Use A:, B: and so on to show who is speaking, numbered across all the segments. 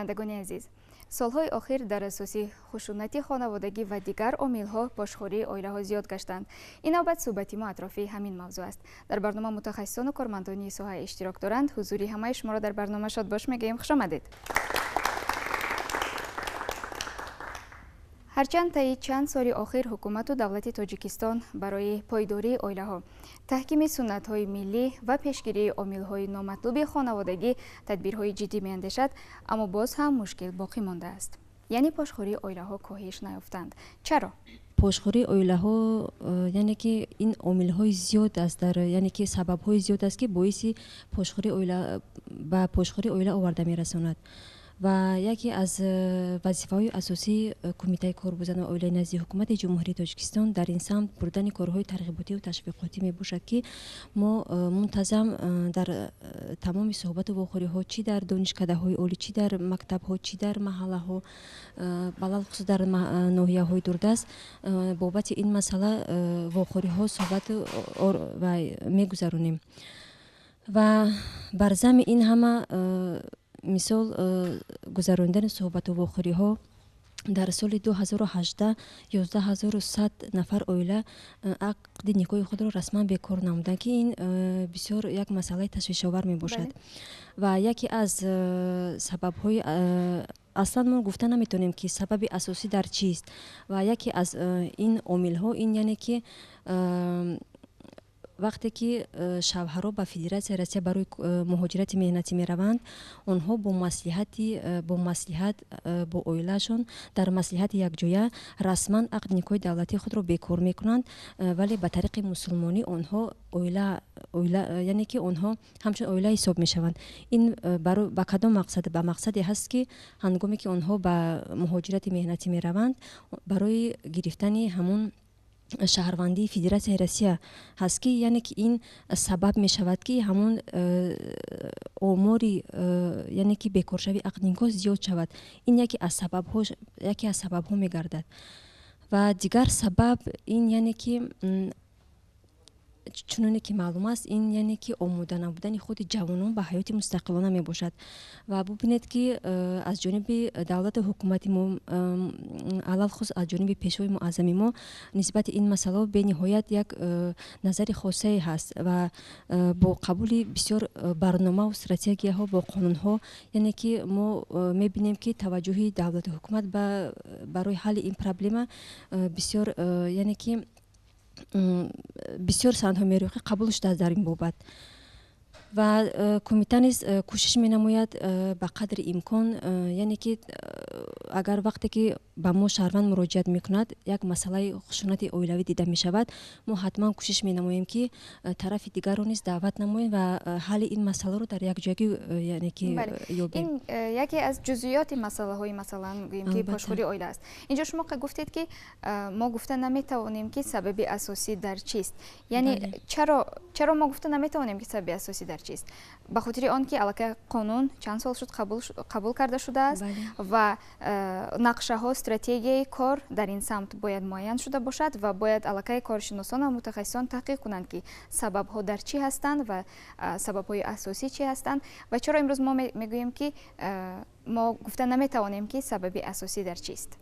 A: Бинандагони азиз, солҳои охир дар асоси хушунати хонаводагӣ ва дигар омилҳо пошхӯрии оилаҳо зиёд гаштанд. Ин навбат суҳбати мо атрофи ҳамин мавзӯъ аст. Дар барнома мутахассисону кормандони соҳа иштирок доранд. Ҳузури ҳамаи шуморо дар барнома шодбош мегӯем. Хуш омадед. Ҳарчанд таи чанд соли охир ҳукумату давлати Тоҷикистон барои пойдории оилаҳо, таҳкими суннатҳои миллӣ ва пешгирии омилҳои номатлуби хонаводагӣ тадбирҳои ҷиддӣ меандешад, аммо боз ҳам мушкил боқӣ мондааст. Яъне пошхӯрии оилаҳо коҳиш наёфтанд. Чаро?
B: Пошхӯрии оилаҳо, яъне ки ин омилҳои зиёд аст, дар яъне ки сабабҳои зиёд аст, ки боиси пошхӯрии оила ба пошхӯрии оила оварда мерасонад. Ва яке аз вазифаҳои асосии Кумитаи кор бо зану оилаи назди Ҳукумати Ҷумҳурии Тоҷикистон дар ин самт бурдани корҳои тарғиботиву ташвиқотӣ мебошад, ки мо мунтазам дар тамоми суҳбату вохӯриҳо, чӣ дар донишкадаҳои олӣ, чӣ дар мактабҳо, чӣ дар маҳаллаҳо, балалхусус дар ноҳияҳои дурдаст, бобати ин масъала вохӯриҳо суҳбату мегузаронем. Ва бар зами ин ҳама, мисол, гузаронидани суҳбату вохӯриҳо дар соли 2018 11 100 нафар оила ақди никоҳи худро расман бекор намуданд, ки ин бисёр як масъалаи ташвишовар мебошад. Ва яке аз сабабҳои, аслан мо гуфта наметавонем, ки сабаби асосӣ дар чист, ва яке аз ин омилҳо ин, яъне ки вақте ки шавҳарҳо ба Федератсияи Россия барои муҳоҷирати меҳнатӣ мераванд, онҳо бо маслиҳат бо оилаашон дар маслиҳати якҷоя расман ақди никоҳи давлатии худро бекор мекунанд, вале ба тариқи мусулмонӣ онҳо оила, яъне ки онҳо ҳамчун оила ҳисоб мешаванд. Ин ба кадом мақсад? Ба мақсаде ҳаст, ки ҳангоме ки онҳо ба муҳоҷирати меҳнатӣ мераванд, барои гирифтани ҳамун шаҳрвандии Федератсияи Россия ҳаст, ки яъне ки ин сабаб мешавад, ки ҳамун омори, яъне ки бекоршавии ақди никоҳ зиёд шавад. Ин яке аз сабабҳо мегардад. Ва дигар сабаб ин, яъне ки чуноне ки маълум аст, ин яъне ки омода набудани худи ҷавонон ба ҳаёти мустақилона мебошад. Ва бубинед, ки аз ҷониби давлату ҳукумати мо, алалхусус аз ҷониби Пешвои муаззами мо, нисбати ин масъалаҳо бениҳоят як назари хосае ҳаст ва бо қабули бисёр барномаву стратегияҳо, бо қонунҳо, яъне ки мо мебинем, ки таваҷҷӯҳи давлату ҳукумат барои ҳалли ин проблема бисёр, яъне ки бисёр санадҳои меъёрӣ қабул шудааст дар ин бобат. Ва кумита низ кӯшиш менамояд ба қадри имкон, яъне ки агар вақте ки ба мо шаҳрванд муроҷиат мекунад, як масъалаи хушунати оилавӣ дида мешавад, мо ҳатман кӯшиш менамоем, ки тарафи дигарро низ даъват намоем ва ҳалли ин масъаларо дар якҷоягӣ, яъне ки ёбем.
A: Ин яке аз ҷузъиёти масъалаҳои, масалан, гӯем ки пошхӯрии оила аст. Инҷо шумо гуфтед, ки мо гуфта наметавонем, ки сабаби асосӣ дар чист. Яъне чаро мо гуфта наметавонем, ки сабаби асосӣ дар чист? Ба хотири он ки аллакай қонун чанд сол шуд қабул карда шудааст ва нақшаҳо, стратегияи кор дар ин самт бояд муайян шуда бошад ва бояд аллакай коршиносон ва мутахассисон таҳқиқ кунанд, ки сабабҳо дар чӣ ҳастанд ва сабабҳои асосӣ чӣ ҳастанд. Ва чаро имрӯз мо мегӯем, ки мо гуфта наметавонем, ки сабаби асосӣ дар чист?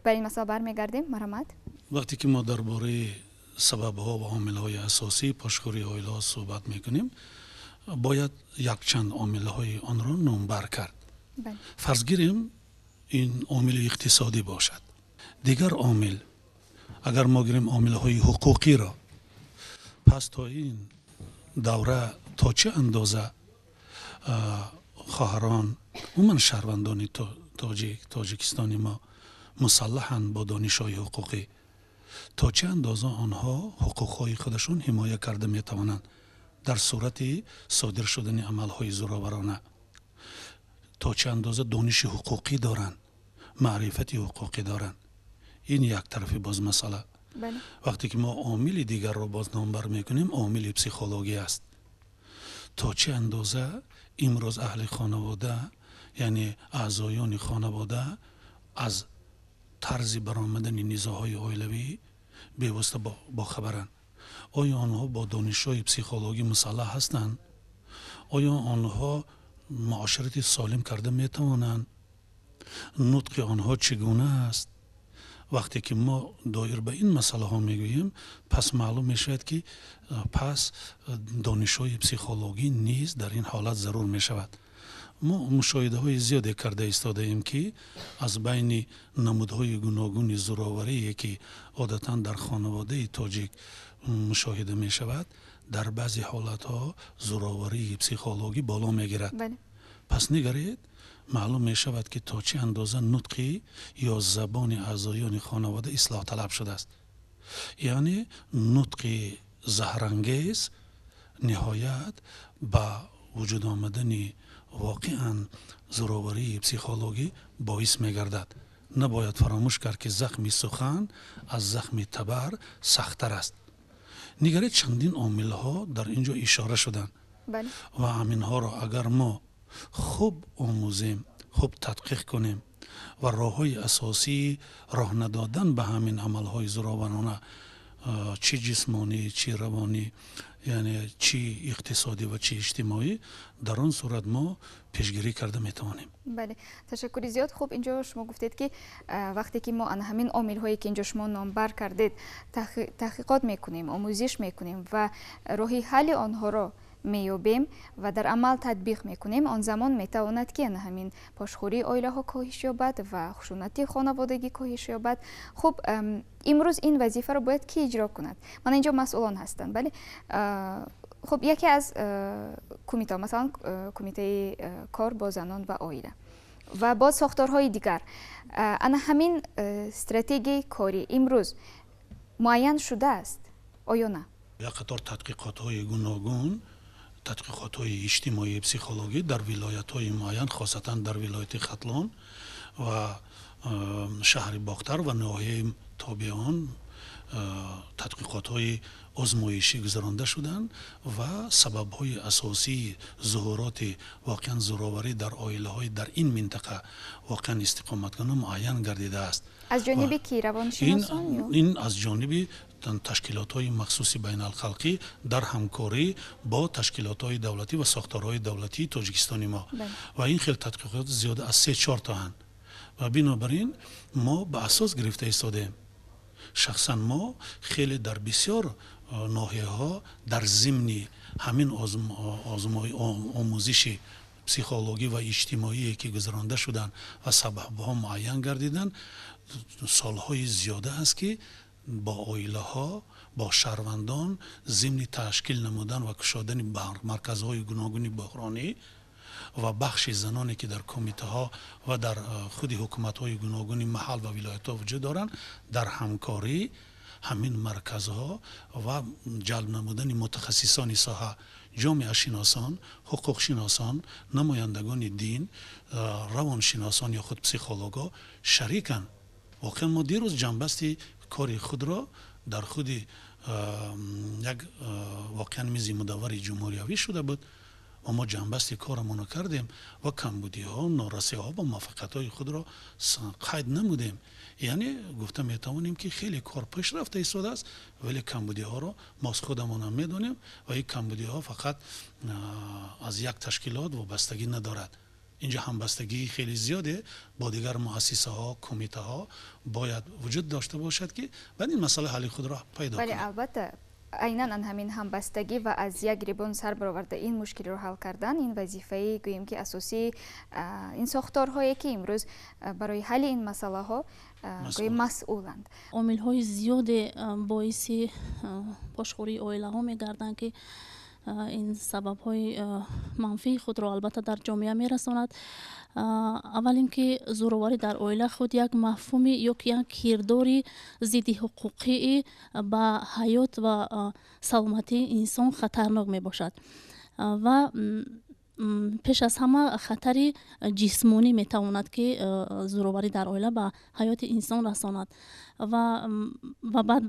A: Бар ин масъала бармегардем. Марҳамат.
C: Вақте ки мо дар бораи сабабҳо ва омилҳои асосии пошхӯрии оилаҳо суҳбат мекунем, бояд якчанд омилҳои онро номбар кард. Фарз гирем, ин омили иқтисодӣ бошад. Дигар омил, агар мо гирем омилҳои ҳуқуқиро, пас то ин давра то чӣ андоза хоҳарон, умуман шаҳрвандони тоҷик, Тоҷикистони мо мусаллаҳанд бо донишҳои ҳуқуқӣ? То чӣ андоза онҳо ҳуқуқҳои худашон ҳимоя карда метавонанд дар сурати содир шудани амалҳои зӯроварона? То чӣ андоза дониши ҳуқуқӣ доранд, маърифати ҳуқуқӣ доранд? Ин як тарафи боз масъала. Вақте ки мо омили дигарро боз номбар мекунем, омили психологӣ аст. То чӣ андоза имрӯз аҳли хонавода, яъне аъзоёни хонавода, аз тарзи баромадани низоъҳои оилавӣ бевосита бохабаранд? Оё онҳо бо донишҳои психологӣ мусаллаҳ ҳастанд? Оё онҳо муоширати солим карда метавонанд? Нутқи онҳо чӣ гуна аст? Вақте ки мо доир ба ин масъалаҳо мегӯем, пас маълум мешавад, ки пас донишҳои психологӣ низ дар ин ҳолат зарур мешавад. Мо мушоҳидаҳои зиёде карда истодаем, ки аз байни намудҳои гуногуни зӯроварие, ки одатан дар хонаводаи тоҷик мушоҳида мешавад, дар баъзе ҳолатҳо зӯроварии психологӣ боло мегирад. Пас нигаред, маълум мешавад, ки то чӣ андоза нутқи ё забони аъзоёни хонавода ислоҳталаб шудааст. Яъне нутқи заҳрангез ниҳоят ба вуҷуд омадани воқеан зӯроварии психологӣ боис мегардад. Набояд фаромӯш кард, ки захми сухан аз захми табар сахттар аст. Нигаред, чандин омилҳо дар ин ҷо ишора шуданд ва ҳаминҳоро агар мо хуб омӯзем, хуб тадқиқ кунем ва роҳҳои асосии роҳ надодан ба ҳамин амалҳои зӯроварона, чӣ ҷисмонӣ, чӣ равонӣ, яъне чӣ иқтисодӣ ва чӣ иҷтимоӣ, дар он сурат мо пешгирӣ карда метавонем.
A: Бале, ташаккури зиёд. Хуб, инҷо шумо гуфтед, ки вақте ки мо ана ҳамин омилҳое, ки инҷо шумо номбар кардед, таҳқиқот мекунем, омӯзиш мекунем ва роҳи ҳалли онҳоро меёбем ва дар амал татбиқ мекунем, он замон метавонад, ки ана ҳамин пошхӯрии оилаҳо коҳиш ёбад ва хушунати хонаводагӣ коҳиш ёбад. Хуб, имрӯз ин вазифаро бояд кӣ иҷро кунад? Мана инҷо масъулон ҳастанд, бале. Хуб, яке аз кумитаҳо, масалан, кумитаи кор бо занон ва оила ва боз сохторҳои дигар, ана ҳамин стратегияи корӣ имрӯз муайян шудааст оё на?
C: Як қатор тадқиқотҳои гуногун, тадқиқотҳои иҷтимоии психологӣ дар вилоятҳои муайян, хосатан дар вилояти Хатлон ва шаҳри Бохтар ва ноҳияи тобеи он, тадқиқотҳои озмоишӣ гузаронда шуданд ва сабабҳои асосии зуҳуроти воқеан зӯроварӣ дар оилаҳои дар ин минтақа воқеан истиқоматкунанда муайян гардидааст.
A: Аз ҷониби ки? Равоншиносон?
C: Ин аз ҷониби ташкилотҳои махсуси байналхалқӣ дар ҳамкорӣ бо ташкилотҳои давлатӣ ва сохторҳои давлатии Тоҷикистони мо. Ва ин хел тадқиқот зиёда аз 3-4 тоанд ва бинобар ин мо ба асос гирифта истодаем. Шахсан мо хеле дар бисёр ноҳияҳо дар зимни ҳамин омӯзиши психологӣ ва иҷтимоие, ки гузаронда шуданд ва сабабҳо муайян гардиданд, солҳои зиёда аст, ки бо оилаҳо, бо шаҳрвандон зимни ташкил намудан ва кушодани марказҳои гуногуни буҳронӣ ва бахши заноне, ки дар кумитаҳо ва дар худи ҳукуматҳои гуногуни маҳал ва вилоятҳо вуҷуд доранд, дар ҳамкорӣ ҳамин марказҳо ва ҷалб намудани мутахассисони соҳа, ҷомеашиносон, ҳуқуқшиносон, намояндагони дин, равоншиносон ё худ психологҳо шариканд. Воқеан мо дирӯз ҷамъбасти кори худро дар худи як воқеан мизи мудаввари ҷумҳуриявӣ шуда буд ва мо ҷамъбасти корамонро кардем ва камбудиҳо, норасиҳо ва муваффақиятҳои худро қайд намудем. Яъне гуфта метавонем, ки хеле кор пеш рафта истодааст, вале камбудиҳоро мо аз худамонам медонем ва ин камбудиҳо фақат аз як ташкилот вобастагӣ надорад. Инҷо ҳамбастагии хеле зиёде бо дигар муассисаҳо, кумитаҳо бояд вуҷуд дошта бошад, ки баъд ин масъала ҳалли худро пайдо
A: кунад. Албатта, айнан ан ҳамин ҳамбастагӣ ва аз як гиребон сар бароварда ин мушкилиро ҳал кардан, ин вазифаи, гӯем ки, асосии ин сохторҳое, ки имрӯз барои ҳалли ин масъалаҳо, гӯем, масъуланд.
D: Омилҳои зиёде боиси пошхӯрии оилаҳо мегарданд, ки ин сабабҳои манфии худро албатта дар ҷомеа мерасонад. Аввал ин ки зӯроварӣ дар оила худ як мафҳуми ё ки як кирдори зидди ҳуқуқии ба ҳаёт ва саломатии инсон хатарнок мебошад ва пеш аз ҳама хатари ҷисмонӣ метавонад, ки зӯроварӣ дар оила ба ҳаёти инсон расонад ва баъд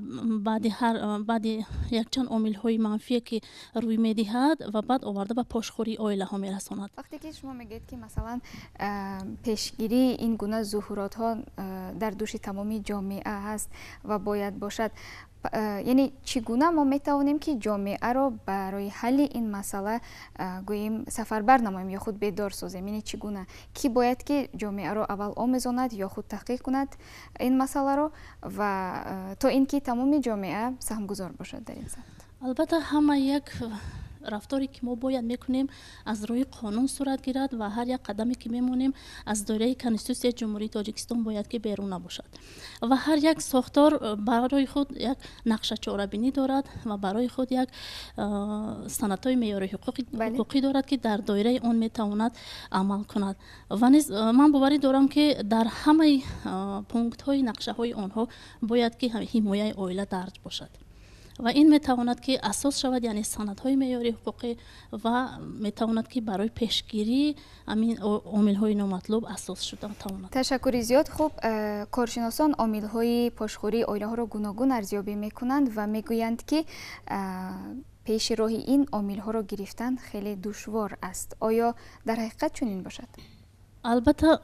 D: баъди ҳар баъди якчанд омилҳои манфие, ки рӯй медиҳад, ва баъд оварда ба пошхӯрии оилаҳо мерасонад.
A: Вақте ки шумо мегӯед, ки масалан пешгирии ин гуна зуҳуротҳо дар дӯши тамоми ҷомеа ҳаст ва бояд бошад. Яъне чӣ гуна мо метавонем, ки ҷомеаро барои ҳалли ин масъала, гӯем, сафарбар намоем ё худ бедор созем? Яъне чӣ гуна, кӣ бояд, ки ҷомеаро аввал омезонад ё худ таҳқиқ кунад ин масъаларо ва то ин ки тамоми ҷомеа саҳмгузор бошад дар ин самт?
D: Албатта, ҳама як рафторе ки мо бояд мекунем, аз рӯи қонун сурат гирад ва ҳар як қадаме ки мемонем, аз доираи Конститутсияи Ҷумҳурии Тоҷикистон бояд ки берун набошад. Ва ҳар як сохтор барои худ як нақша чорабинӣ дорад ва барои худ як санадҳои меъёри ҳуқуқӣ дорад, ки дар доираи он метавонад амал кунад. Ва низ ман боварӣ дорам, ки дар ҳамаи пунктҳои нақшаҳои онҳо бояд ки ҳимояи оила дарҷ бошад ва ин метавонад, ки асос шавад, яъне санадҳои меъёри ҳуқуқӣ, ва метавонад, ки барои пешгирии ҳамин омилҳои номатлуб асос шуда тавонад.
A: Ташаккури зиёд. Хуб, коршиносон омилҳои пошхӯрии оилаҳоро гуногун арзёбӣ мекунанд ва мегӯянд, ки пеши роҳи ин омилҳоро гирифтан хеле душвор аст. Оё дар ҳақиқат чунин бошад?
D: Албатта,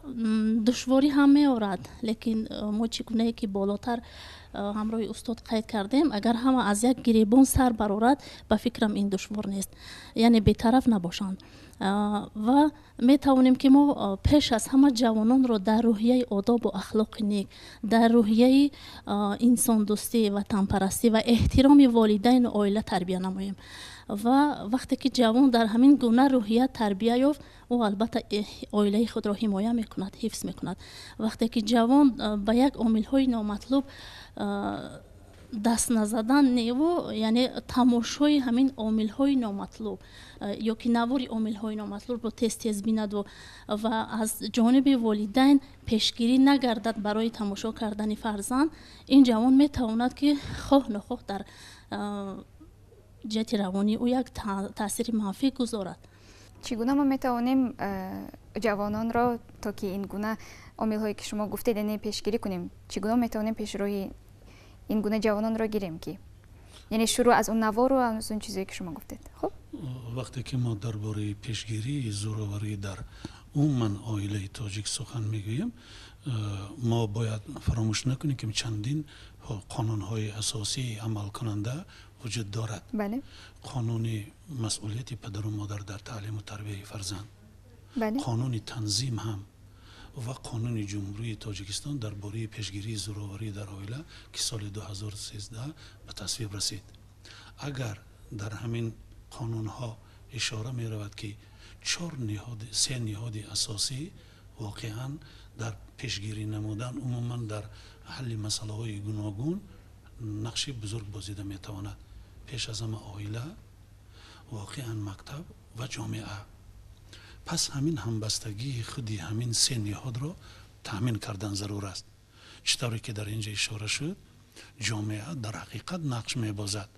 D: душворӣ ҳам меорад, лекин мо чӣ гунае ки болотар ҳамроҳи устод қайд кардем, агар ҳама аз як гиребон сар барорад, ба фикрам, ин душвор нест, яъне бетараф набошанд. Ва метавонем, ки мо пеш аз ҳама ҷавононро дар рӯҳияи одобу ахлоқи нек, дар рӯҳияи инсондӯстӣ, ватанпарастӣ ва эҳтироми волидайну оила тарбия намоем. Ва вақте ки ҷавон дар ҳамин гуна рӯҳия тарбия ёфт, ӯ албатта оилаи худро ҳимоя мекунад, ҳифз мекунад. Вақте ки ҷавон ба як омилҳои номатлуб даст назадан неву, яъне тамошои ҳамин омилҳои номатлуб ё ки навори омилҳои номатлубро тез тез бинаду ва аз ҷониби волидайн пешгирӣ нагардад барои тамошо кардани фарзанд, ин ҷавон метавонад, ки хоҳ нохоҳ дар ҷиҳати равонии ӯ як таъсири манфӣ гузорад.
A: Чӣ гуна мо метавонем ҷавононро, то ки ин гуна омилҳое ки шумо гуфтед, яъне пешгирӣ кунем? Чӣ гуна метавонем пешроҳи ин гуна ҷавононро гирем, ки яъне шурӯъ аз он навору аз он чизое ки шумо гуфтед? Хуб.
C: Вақте ки мо дар бораи пешгирии зӯроварӣ дар умуман оилаи тоҷик сухан мегӯем, мо бояд фаромӯш накунем, ки чандин қонунҳои асосии амалкунанда вуҷуд дорад. Қонуни масъулияти падару модар дар таълиму тарбияи фарзанд, қонуни танзим ҳам ва қонуни Ҷумҳурии Тоҷикистон дар бораи пешгирии зӯроварӣ дар оила, ки соли 2013 ба тасвиб расид. Агар дар ҳамин қонунҳо ишора меравад, ки чор ниҳоди, се ниҳоди асосӣ воқеан дар пешгирӣ намудан, умуман дар ҳалли масъалаҳои гуногун нақши бузург бозида метавонад: пеш аз ҳама оила, воқеан мактаб ва ҷомеа. Пас ҳамин ҳамбастагии худи ҳамин се ниҳодро таъмин кардан зарур аст. Чӣ тавре ки дар ин ҷо ишора шуд, ҷомеа дар ҳақиқат нақш мебозад.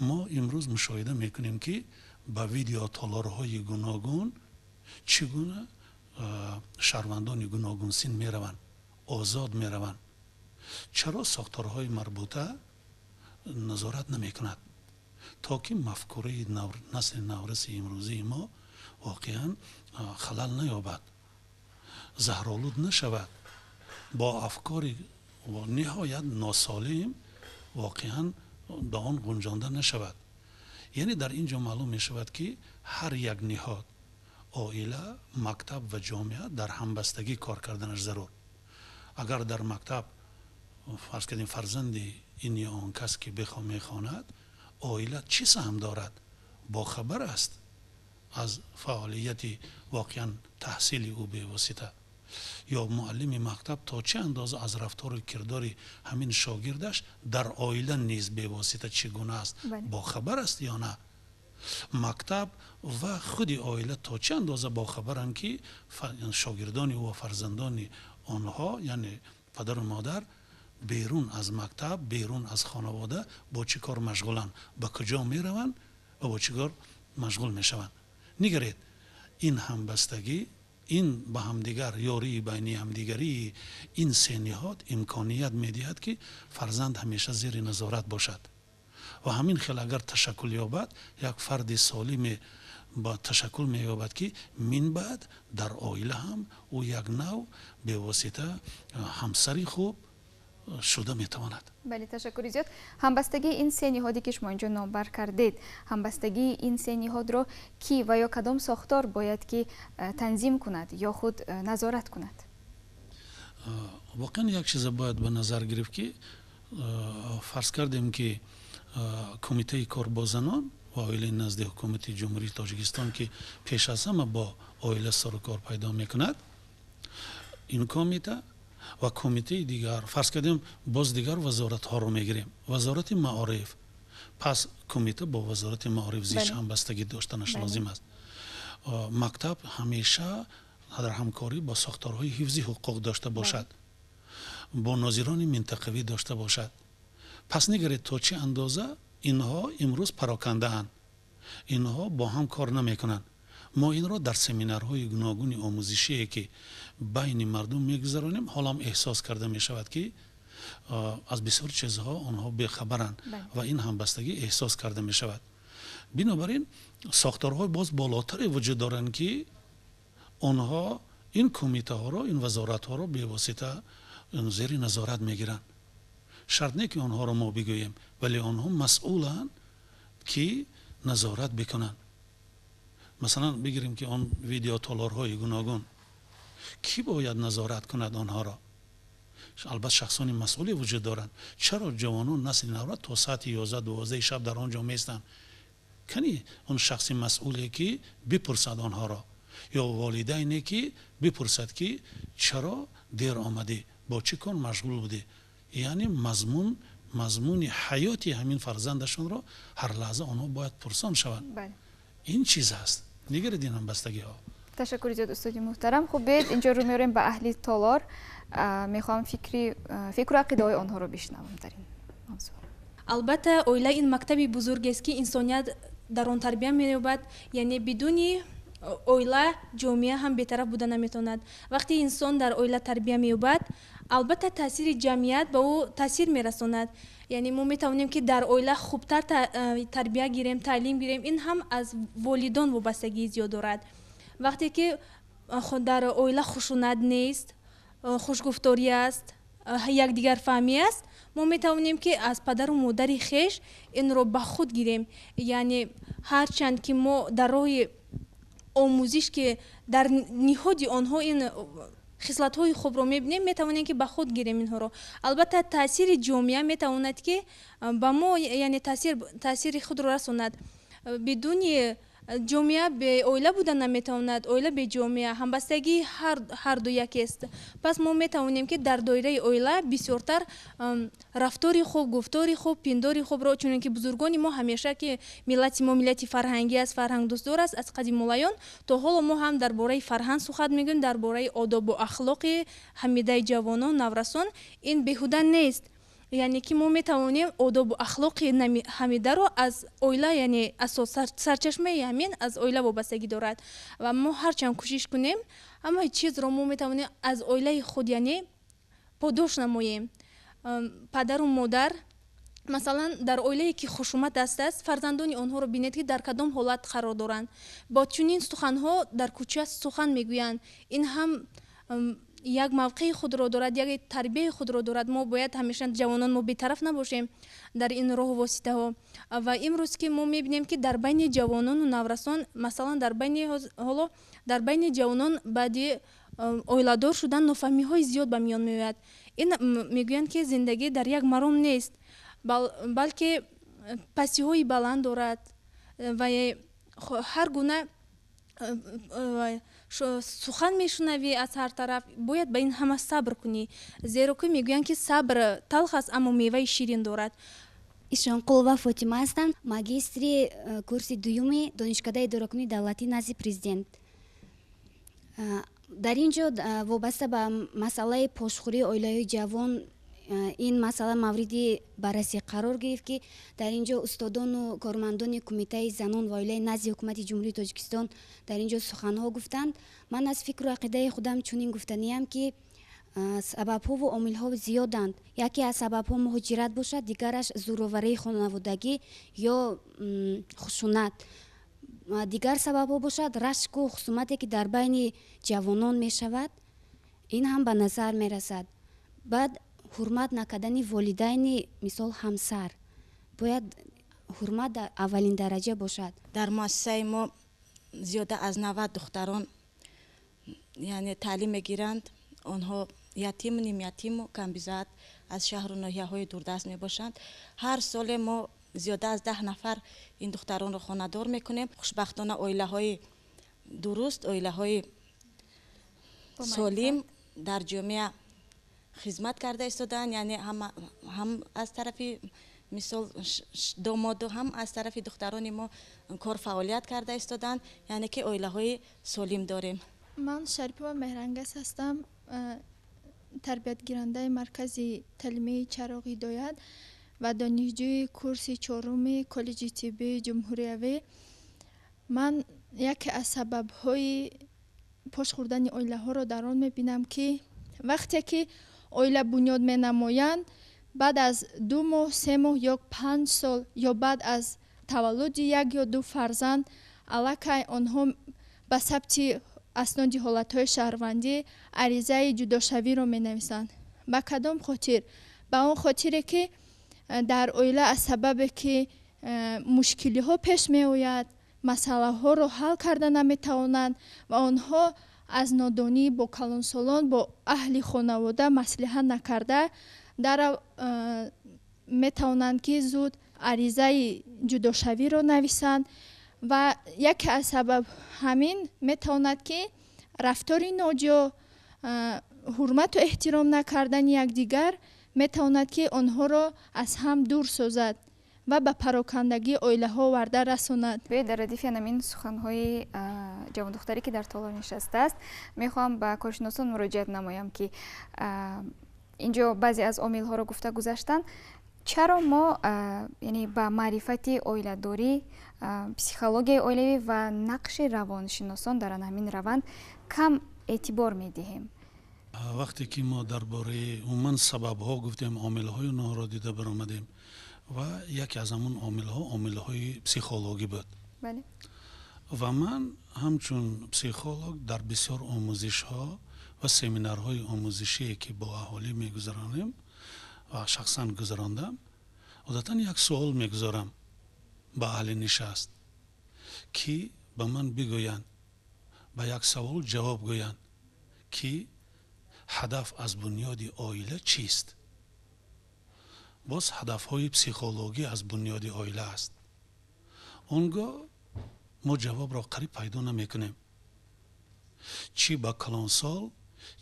C: Мо имрӯз мушоҳида мекунем, ки ба видеотолорҳои гуногун чӣ гуна шаҳрвандони гуногунсин мераванд, озод мераванд. Чаро сохторҳои марбута назорат намекунад, то ки мафкураи насли навраси имрӯзии мо воқеан халал наёбад, заҳролуд нашавад, бо афкори ниҳоят носолим воқеан ба он гунҷонда нашавад? Яъне дар ин ҷо маълум мешавад, ки ҳар як ниҳод, оила, мактаб ва ҷомеа, дар ҳамбастагӣ кор карданаш зарур. Агар дар мактаб, фарз кардем, фарзанди ин ё он кас ки мехонад, оила чӣ саҳм дорад, бохабар аст аз фаъолияти воқеан таҳсили ӯ бевосита, ё муаллими мактаб то чӣ андоза аз рафтору кирдори ҳамин шогирдаш дар оила низ бевосита чӣ гуна аст, бохабар аст ё на? Мактаб ва худи оила то чӣ андоза бохабаранд, ки шогирдони ӯ ва фарзандони онҳо, яъне падару модар, берун аз мактаб, берун аз хонавода бо чӣ кор машғуланд, ба куҷо мераванд ва бо чӣ кор машғул мешаванд? Нигаред, ин ҳамбастагӣ, ин ба ҳамдигар ёрии байни ҳамдигарии ин се ниҳод имконият медиҳад, ки фарзанд ҳамеша зери назорат бошад ва ҳамин хел агар ташаккул ёбад, як фарди солиме ба ташаккул меёбад, ки минбаъд дар оила ҳам ӯ як нав бевосита ҳамсари хуб. Шуда метавонад.
A: Бале, ташаккури зиёд. Ҳамбастагии ин се ниҳоде, ки шумо инҷо номбар кардед, ҳамбастагии ин се ниҳодро кӣ ва ё кадом сохтор бояд ки танзим кунад ё худ назорат кунад?
C: Воқеан, як чиза бояд ба назар гирифт, ки фарз кардем, ки Кумитаи кор бо занон ва оилаи назди Ҳукумати Ҷумҳурии Тоҷикистон, ки пеш аз ҳама бо оила сару кор пайдо мекунад, ин комита ва кумитаи дигар, фарз кардем, боз дигар вазоратҳоро мегирем, Вазорати маориф, пас кумита бо Вазорати маориф зич ҳамбастагӣ доштанаш лозим аст. Мактаб ҳамеша дар ҳамкорӣ бо сохторҳои ҳифзи ҳуқуқ дошта бошад, бо нозирони минтақавӣ дошта бошад. Пас нигаред, то чӣ андоза инҳо имрӯз парокандаанд, инҳо бо ҳам кор намекунанд. Мо инро дар семинарҳои гуногуни омӯзишие, ки байни мардум мегузаронем, ҳолам эҳсос карда мешавад, ки аз бисёр чизҳо онҳо бехабаранд ва ин ҳамбастагӣ эҳсос карда мешавад. Бинобар ин сохторҳои боз болотаре вуҷуд доранд, ки онҳо ин кумитаҳоро, ин вазоратҳоро бевосита зери назорат мегиранд. Шарт не, ки онҳоро мо бигӯем, вале онҳо масъуланд, ки назорат бикунанд. Масалан, бигирем, ки он видеотолорҳои гуногун, кӣ бояд назорат кунад онҳоро? Албатта, шахсони масъуле вуҷуд доранд. Чаро ҷавонон, насли навра то соати 11-12 шаб дар он ҷо меистанд? Кани он шахси масъуле, ки бипурсад онҳоро, ё волидайне, ки бипурсад, ки чаро дер омадӣ, бо чӣ кор машғул будӣ? Яъне мазмуни ҳаёти ҳамин фарзандашонро ҳар лаҳза онҳо бояд пурсон шаванд. Ин чиз аст. Нигаред, ин ҳамбастагиҳо.
A: Ташаккури зиёд, устоди муҳтарам. Хуб, биёед, инҷо рӯ меорем ба аҳли толор. Мехоҳам фикру ақидаҳои онҳоро бишнавам дар ин мавзӯъ.
E: Албатта, оила ин мактаби бузургест, ки инсоният дар он тарбия меёбад. Яъне бидуни оила ҷомеа ҳам бетараф буда наметавонад. Вақте инсон дар оила тарбия меёбад, албатта, таъсири ҷамъият ба ӯ таъсир мерасонад. Яъне мо метавонем, ки дар оила хубтар тарбия гирем, таълим гирем. Ин ҳам аз волидон вобастагии зиёд дорад. Вақте ки дар оила хушунат нест, хушгуфторӣ аст, якдигарфаҳмӣ аст, мо метавонем, ки аз падару модари хеш инро ба худ гирем. Яъне ҳарчанд ки мо дар роҳи омӯзиш, ки дар ниҳоди онҳо ин хислатҳои хубро мебинем, метавонем, ки ба худ гирем инҳоро. Албатта, таъсири ҷомеа метавонад, ки ба мо, яъне таъсири худро расонад. Бидуни ҷомеа бе оила буда наметавонад, оила бе ҷомеа. Ҳамбастагии ҳарду якест. Пас мо метавонем, ки дар доираи оила бисёртар рафтори хуб, гуфтори хуб, пиндори хубро, чунон ки бузургони мо ҳамеша, ки миллати мо миллати фарҳангӣ аст, фарҳангдӯстдор аст, аз қадимулайён то ҳоло мо ҳам дар бораи фарҳанг сухан мегӯем, дар бораи одобу ахлоқи ҳамидаи ҷавонон, наврасон. Ин беҳуда нест. Яъне ки мо метавонем одобу ахлоқи ҳамидаро аз оила, яъне асос, сарчашмаи ҳамин аз оила вобастагӣ дорад. Ва мо ҳарчанд кӯшиш кунем, ҳамаи чизро мо метавонем аз оилаи худ, яъне подош намоем. Падару модар, масалан, дар оилае ки хушумат аст, фарзандони онҳоро бинед, ки дар кадом ҳолат қарор доранд, бо чунин суханҳо дар кӯча сухан мегӯянд. Ин ҳам як мавқеи худро дорад, як тарбияи худро дорад. Мо бояд ҳамеша, ҷавонон, мо бетараф набошем дар ин роҳу воситаҳо. Ва имрӯз ки мо мебинем, ки дар байни ҷавонону наврасон, масалан, дар байни ҳоло дар байни ҷавонон баъди оиладор шудан нофаҳмиҳои зиёд ба миён меояд. Ин мегӯянд, ки зиндагӣ дар як маром нест, балки пастиҳои баланд дорад ва ҳар гуна сухан мешунавӣ аз ҳар тараф. Бояд ба ин ҳама сабр кунӣ, зеро ки мегӯянд, ки сабр талх аст, аммо меваи ширин дорад.
F: Ишонқулова Фотима ҳастам, магистри курси дуюми Донишкадаи идоракунии давлатӣ назди Президент. Дар ин ҷо вобаста ба масъалаи пошхӯрии оилаҳои ҷавон ин масъала мавриди баррасӣ қарор гирифт, ки дар ин ҷо устодону кормандони Кумитаи занон ва оилаи назди Ҳукумати Ҷумҳурии Тоҷикистон дар ин ҷо суханҳо гуфтанд. Ман аз фикру ақидаи худам чунин гуфтаниям, ки сабабҳову омилҳо зиёданд. Яке аз сабабҳо муҳоҷират бошад, дигараш зӯроварии хонаводагӣ ё хушунат, дигар сабабҳо бошад рашку хусумате, ки дар байни ҷавонон мешавад. Ин ҳам ба назар мерасад. Баъд Ҳурмат накардани волидайни, мисол, ҳамсар. Бояд ҳурмат дар аввалин дараҷа бошад.
G: Дар муассисаи мо зиёда аз 90 духтарон, яъне, таълим мегиранд. Онҳо ятиму нимятиму камбизоат, аз шаҳру ноҳияҳои дурдаст мебошанд. Ҳар соле мо зиёда аз 10 нафар ин духтаронро хонадор мекунем. Хушбахтона, оилаҳои дуруст, оилаҳои солим дар ҷомеа хизмат карда истодаанд, яъне ҳам аз тарафи, мисол, домоду, ҳам аз тарафи духтарони мо кор фаъолият карда истодаанд, яъне ки оилаҳои солим дорем.
H: Ман Шарипова Меҳрангез ҳастам, тарбиятгирандаи маркази таълимии «Чароғи ҳидоят» ва донишҷӯи курси чоруми коллеҷи тиббии ҷумҳуриявӣ. Ман яке аз сабабҳои пош хӯрдани оилаҳоро дар он мебинам, ки вақте ки оила бунёд менамоянд, баъд аз 2 моҳ, 3 моҳ ё 5 сол ё баъд аз таваллуди як ё ду фарзанд аллакай онҳо ба сабти асноди ҳолатҳои шаҳрвандӣ аризаи ҷудошавиро менависанд. Ба кадом хотир? Ба он хотире, ки дар оила аз сабабе ки мушкилиҳо пеш меояд, масъалаҳоро ҳал карда наметавонанд ва онҳо аз нодонӣ бо калонсолон, бо аҳли хонавода маслиҳат накарда, дарав метавонанд, ки зуд аризаи ҷудошавиро нависанд. Ва яке аз сабаб ҳамин метавонад, ки рафтори ноҷо, ҳурмату эҳтиром накардани якдигар метавонад, ки онҳоро аз ҳам дур созад ва ба парокандагии оилаҳо оварда расонад.
A: Биёед, дар радифи ҳамин суханҳои ҷавондухтаре, ки дар толор нишастааст, мехоҳам ба коршиносон муроҷиат намоям, ки инҷо баъзе аз омилҳоро гуфта гузаштанд. Чаро мо, яъне, ба маърифати оиладорӣ, психологияи оилавӣ ва нақши равоншиносон дар ҳамин раванд кам эътибор медиҳем?
C: Вақте ки мо дар бораи умуман сабабҳо гуфтем, омилҳои онҳоро дида баромадем ва яке аз ҳамон омилҳо омилҳои психологӣ буд. Ва ман ҳамчун психолог дар бисёр омӯзишҳо ва семинарҳои омӯзишие, ки бо аҳолӣ мегузаронем ва шахсан гузарондам, одатан як суол мегузорам ба аҳли нишаст, ки ба ман бигӯянд, ба як савол ҷавоб гӯянд, ки ҳадаф аз бунёди оила чист? Боз ҳадафҳои психологӣ аз бунёди оила аст. Он гоҳ мо ҷавобро қариб пайдо намекунем, чӣ ба калонсол,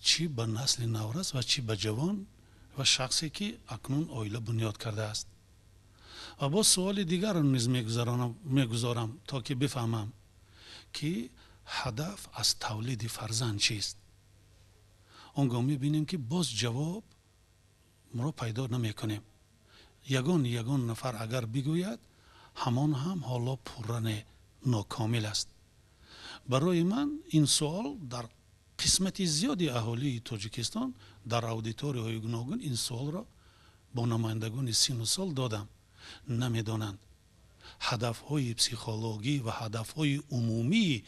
C: чӣ ба насли наврас ва чӣ ба ҷавон ва шахсе, ки акнун оила бунёд кардааст. Ва боз суоли дигарро низ мегузорам, то ки бифаҳмам, ки ҳадаф аз тавлиди фарзанд чист. Он гоҳ мебинем, ки боз ҷавоб моро пайдо намекунем. Ягон нафар агар бигӯяд, ҳамон ҳам ҳоло пурра не, нокомил аст. Барои ман ин суол дар қисмати зиёди аҳолии Тоҷикистон, дар аудиторияҳои гуногун ин суолро бо намояндагони сину сол додам, намедонанд. Ҳадафҳои психологӣ ва ҳадафҳои умумии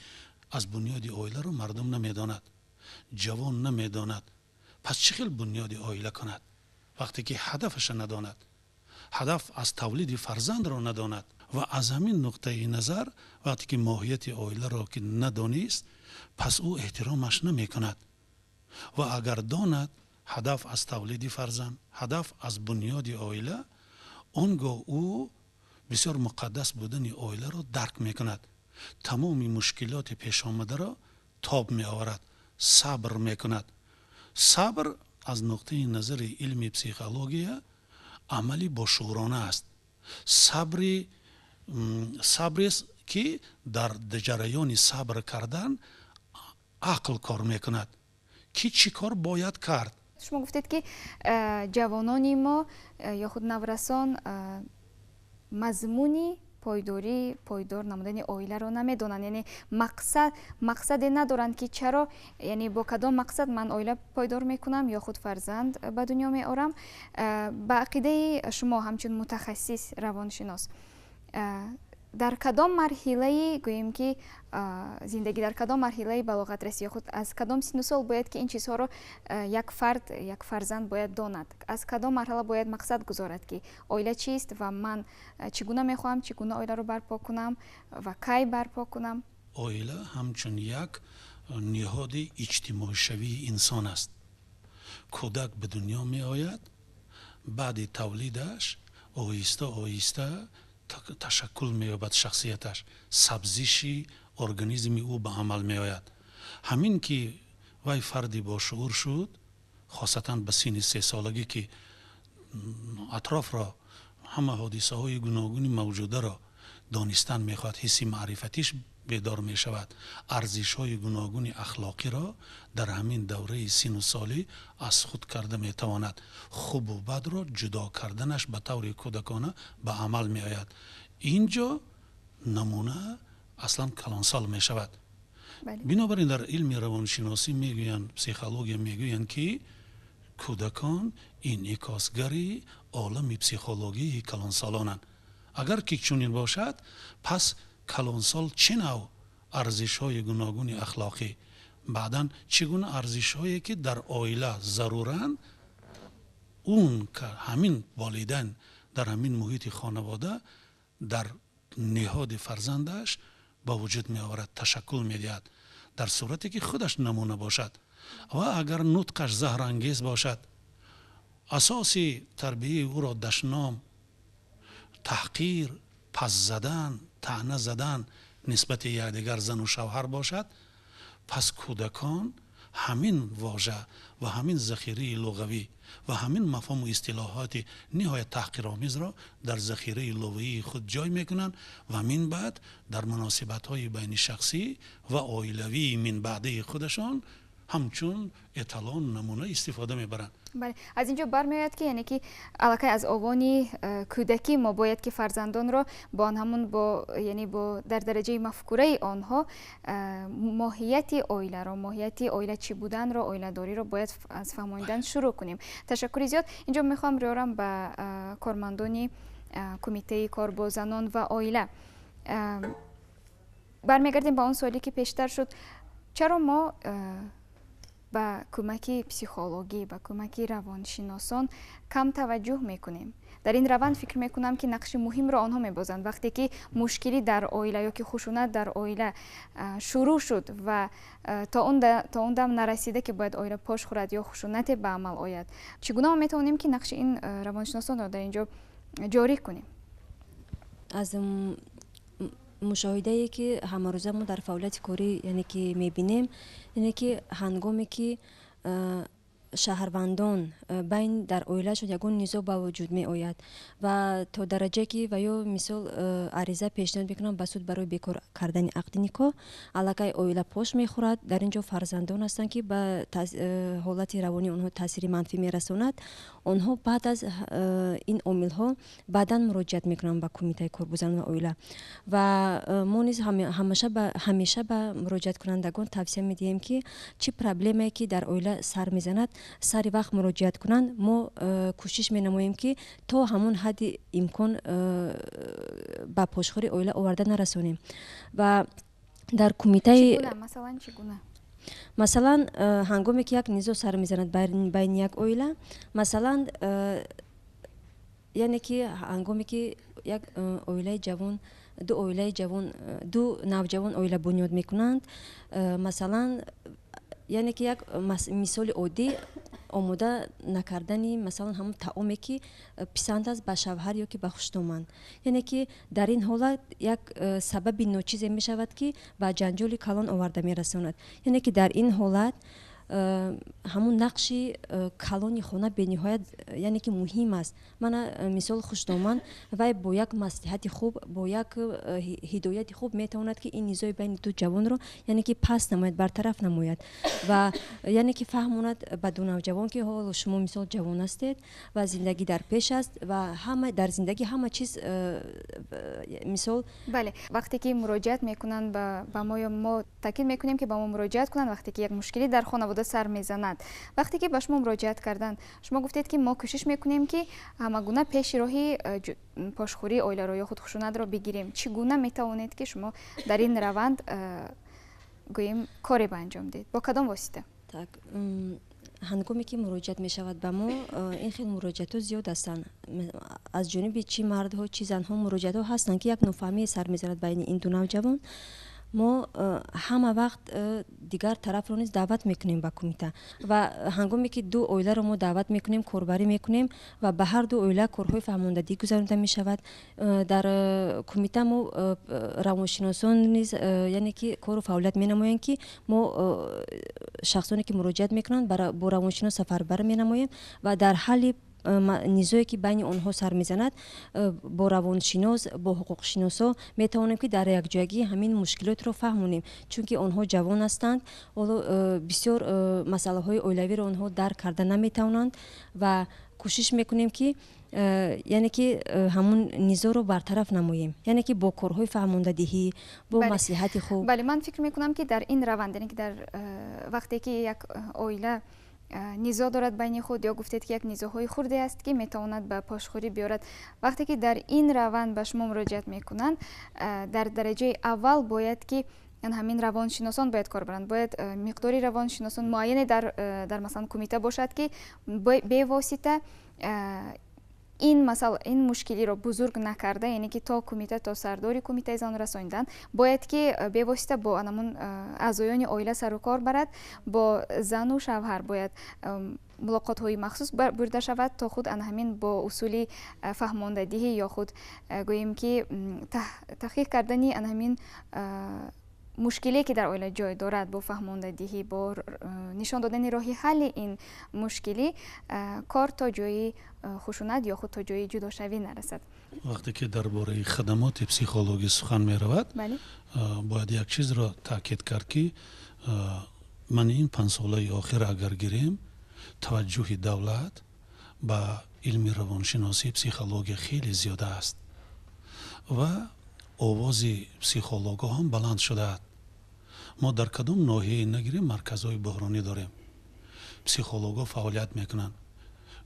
C: аз бунёди оиларо мардум намедонад, ҷавон намедонад. Пас чӣ хел бунёди оила кунад, вақте ки ҳадафаша надонад, ҳадаф аз тавлиди фарзандро надонад? Ва аз ҳамин нуқтаи назар, вақте ки моҳияти оиларо ки надонист, пас ӯ эҳтиромаш намекунад. Ва агар донад ҳадаф аз тавлиди фарзанд, ҳадаф аз бунёди оила, он гоҳ ӯ бисёр муқаддас будани оиларо дарк мекунад, тамоми мушкилоти пешомадаро тоб меоварад, сабр мекунад. Сабр аз нуқтаи назари илми психология амали бошуурона аст. Сабрест, ки дар ҷараёни сабр кардан ақл кор мекунад, ки чӣ кор бояд кард.
A: Шумо гуфтед, ки ҷавонони мо ё худ наврасон мазмуни пойдорӣ, пойдор намудани оиларо намедонанд, яъне мақсаде надоранд, ки чаро, яъне бо кадом мақсад ман оила пойдор мекунам ё худ фарзанд ба дунё меорам. Ба ақидаи шумо, ҳамчун мутахассис равоншинос, Дар кадом марҳилаи, гӯем ки, зиндагӣ, дар кадом марҳилаи балоғатрасӣ худ, аз кадом синну сол бояд ки ин чизҳоро як фард, як фарзанд бояд донад? Аз кадом марҳала бояд мақсад гузорад, ки оила чист ва ман чӣ гуна мехоҳам, чӣ гуна оиларо барпо кунам ва кай барпо кунам?
C: Оила ҳамчун як ниҳоди иҷтимоишавии инсон аст. Кӯдак ба дунё меояд, баъди тавлидаш оҳиста оҳиста ташаккул меёбад шахсияташ, сабзиши организми ӯ ба амал меояд. Ҳамин ки вай фарди бошуур шуд, хосатан ба синни 3-солагӣ, ки атрофро, ҳама ҳодисаҳои гуногуни мавҷударо донистан мехоҳад, ҳисси маърифатиш бедор мешавад, арзишҳои гуногуни ахлоқиро дар ҳамин давраи сину солӣ аз худ карда метавонад. Хубу бадро ҷудо карданаш ба таври кӯдакона ба амал меояд. Ин ҷо намуна аслан калонсол мешавад. Бинобар ин дар илми равоншиносӣ мегӯянд, психология мегӯянд, ки кӯдакон инъикосгари олами психологии калонсолонанд. Агар ки чунин бошад, пас калонсол чӣ нав арзишҳои гуногуни ахлоқӣ, баъдан чӣ гуна арзишҳое ки дар оила заруранд, он ҳамин волидайн дар ҳамин муҳити хонавода дар ниҳоди фарзандаш ба вуҷуд меоварад, ташаккул медиҳад, дар сурате ки худаш намуна бошад. Ва агар нутқаш заҳрангез бошад, асоси тарбияи ӯро дашном, таҳқир, пас задан, таъна задан нисбати якдигар зану шавҳар бошад, пас кӯдакон ҳамин вожа ва ҳамин захираи луғавӣ ва ҳамин мафҳуму истилоҳоти ниҳоят таҳқиромезро дар захираи луғавии худ ҷой мекунанд ва мин баъд дар муносибатҳои байнишахсӣ ва оилавии минбаъдии худашон ҳамчун эталон, намуна истифода мебаранд.
A: Бале, аз ин ҷо бармеояд, ки яъне ки аллакай аз овони кӯдакӣ мо бояд ки фарзандонро бо ҳамун бо яъне бо дар дараҷаи мафкураи онҳо моҳияти оиларо, моҳияти оила чӣ буданро, оиладориро бояд аз фаҳмонидан шурӯъ кунем. Ташаккури зиёд. Инҷо мехоҳам риёрам ба кормандони кумитаи кор бо занон ва оила. Бармегардем ба он суоле ки пештар шуд. Чаро мо ба кӯмаки психологӣ, ба кӯмаки равоншиносон кам таваҷҷӯҳ мекунем? Дар ин раванд фикр мекунам, ки нақши муҳимро онҳо мебозанд. Вақте ки мушкилӣ дар оила ё ки хушунат дар оила шурӯъ шуд ва то он дам нарасида, ки бояд оила пош хӯрад ё хушунате ба амал ояд, чӣ гуна мо метавонем, ки нақши ин равоншиносонро дар ин ҷо ҷорӣ кунем?
B: Аз мушоҳидае ки ҳамарӯза мо дар фаъолияти корӣ, яъне ки мебинем, яъне ки ҳангоме ки шаҳрвандон байн дар оилаашон ягон низоъ ба вуҷуд меояд ва то дараҷае ки ва ё мисол ариза пешниҳод мекунанд ба суд барои бекор кардани ақди никоҳ, аллакай оила пош мехӯрад. Дар ин ҷо фарзандон ҳастанд, ки ба ҳолати равонии онҳо таъсири манфӣ мерасонад. Онҳо баъд аз ин омилҳо баъдан муроҷиат мекунанд ба кумитаи кор бо занон ва оила. Ва мо низ ҳамеша ба муроҷиаткунандагон тавсия медиҳем, ки чӣ проблемае ки дар оила сар мезанад, сари вақт муроҷиат кунанд. Мо кӯшиш менамоем, ки то ҳамон ҳадди имкон ба пошхӯри оила оварда нарасонем. Ва дар кумитаи
A: масалан чӣ гуна?
B: Масалан, ҳангоме ки як низоъ сар мезанад байни як оила, масалан, яъне ки ҳангоме ки як оилаи ҷавон, ду оилаи ҷавон, ду навҷавон оила бунёд мекунанд, масалан, яъне ки як мисоли оддӣ, омода накардани масалан ҳамон таоме ки писанд аст ба шавҳар ё ки ба хушдоманд. Яъне ки дар ин ҳолат як сабаби ночизе мешавад, ки ба ҷанҷоли калон оварда мерасонад. Яъне ки дар ин ҳолат ҳамун нақши калони хона бениҳоят, яъне ки муҳим аст. Мана, мисол, хушдоман вай бо як маслиҳати хуб, бо як ҳидояти хуб метавонад, ки ин низои байни ду ҷавонро, яъне ки паст намояд, бартараф намояд ва яъне ки фаҳмонад ба ду навҷавон, ки ҳоло шумо мисол ҷавон ҳастед ва зиндагӣ дар пеш аст ва ҳама дар зиндагӣ ҳама чиз мисол.
A: Бале, вақте ки муроҷиат мекунанд ба мо, ё мо таъкид мекунем, ки ба мо муроҷиат кунанд, вақте ки як мушкилӣ дар хонавода хонавода сар мезанад. Вақте ки ба шумо муроҷиат карданд, шумо гуфтед, ки мо кӯшиш мекунем, ки ҳамагуна пеши роҳи пошхӯрии оиларо ё худ хушунатро бигирем. Чӣ гуна метавонед, ки шумо дар ин раванд, гӯем, коре ба анҷом диҳед, бо кадом восита?
B: Так, ҳангоме ки муроҷиат мешавад ба мо, ин хел муроҷиатҳо зиёд ҳастанд. Аз ҷониби чӣ мардҳо, чӣ занҳо муроҷиатҳо ҳастанд, ки як нофаҳмие сар мезанад байни ин ду навҷавон. Мо ҳама вақт дигар тарафро низ даъват мекунем ба кумита, ва ҳангоме ки ду оиларо мо даъват мекунем, корбарӣ мекунем ва ба ҳар ду оила корҳои фаҳмондадӣ гузаронида мешавад. Дар кумита мо равоншиносон низ, яъне ки кору фаъолият менамоянд, ки мо шахсоне ки муроҷиат мекунанд, бо равоншинос сафарбар менамоем ва дар ҳалли низое ки байни онҳо сар мезанад, бо равоншинос, бо ҳуқуқшиносо метавонем, ки дар якҷоягӣ ҳамин мушкилотро фаҳмонем, чунки онҳо ҷавон ҳастанд, ҳоло бисёр масъалаҳои оилавиро онҳо дарк карда наметавонанд, ва кӯшиш мекунем, ки яъне ки ҳамун низоро бартараф намоем, яъне ки бо корҳои фаҳмондадиҳӣ, бо маслиҳати хуб.
A: Бале, ман фикр мекунам, ки дар ин раванд, яъне ки дар вақте ки як оила низо дорад байни худ, ё гуфтед, ки як низоҳои хурде аст, ки метавонад ба пошхӯрӣ биёрад, вақте ки дар ин раванд ба шумо муроҷиат мекунанд, дар дараҷаи аввал бояд ки ҳамин равоншиносон бояд кор баранд. Бояд миқдори равоншиносон муайяне дар масалан кумита бошад, ки бевосита ин масъала, ин мушкилиро бузург накарда, яъне ки то кумита, то сардори кумитаи занон расонидан, бояд ки бевосита бо анамун аъзоёни оила сару кор барад, бо зану шавҳар бояд мулоқотҳои махсус бурда шавад, то худ ана ҳамин бо усули фаҳмондадиҳӣ ё худ, гӯем ки, таҳқиқ кардани ана ҳамин мушкиле, ки дар оила ҷой дорад, бо фаҳмондадиҳӣ, бо нишон додани роҳи ҳалли ин мушкилӣ, кор то ҷои хушунат ё худ то ҷои ҷудошавӣ нарасад.
C: Вақте ки дар бораи хадамоти психологӣ сухан меравад, бояд як чизро таъкид кард, ки ман ин 5 солаи охир агар гирем, таваҷҷӯҳи давлат ба илми равоншиносӣ, психология хеле зиёда аст ва овози психологҳо ҳам баланд шудааст. Мо дар кадом ноҳияе нагирем, марказҳои буҳронӣ дорем, психологҳо фаъолият мекунанд.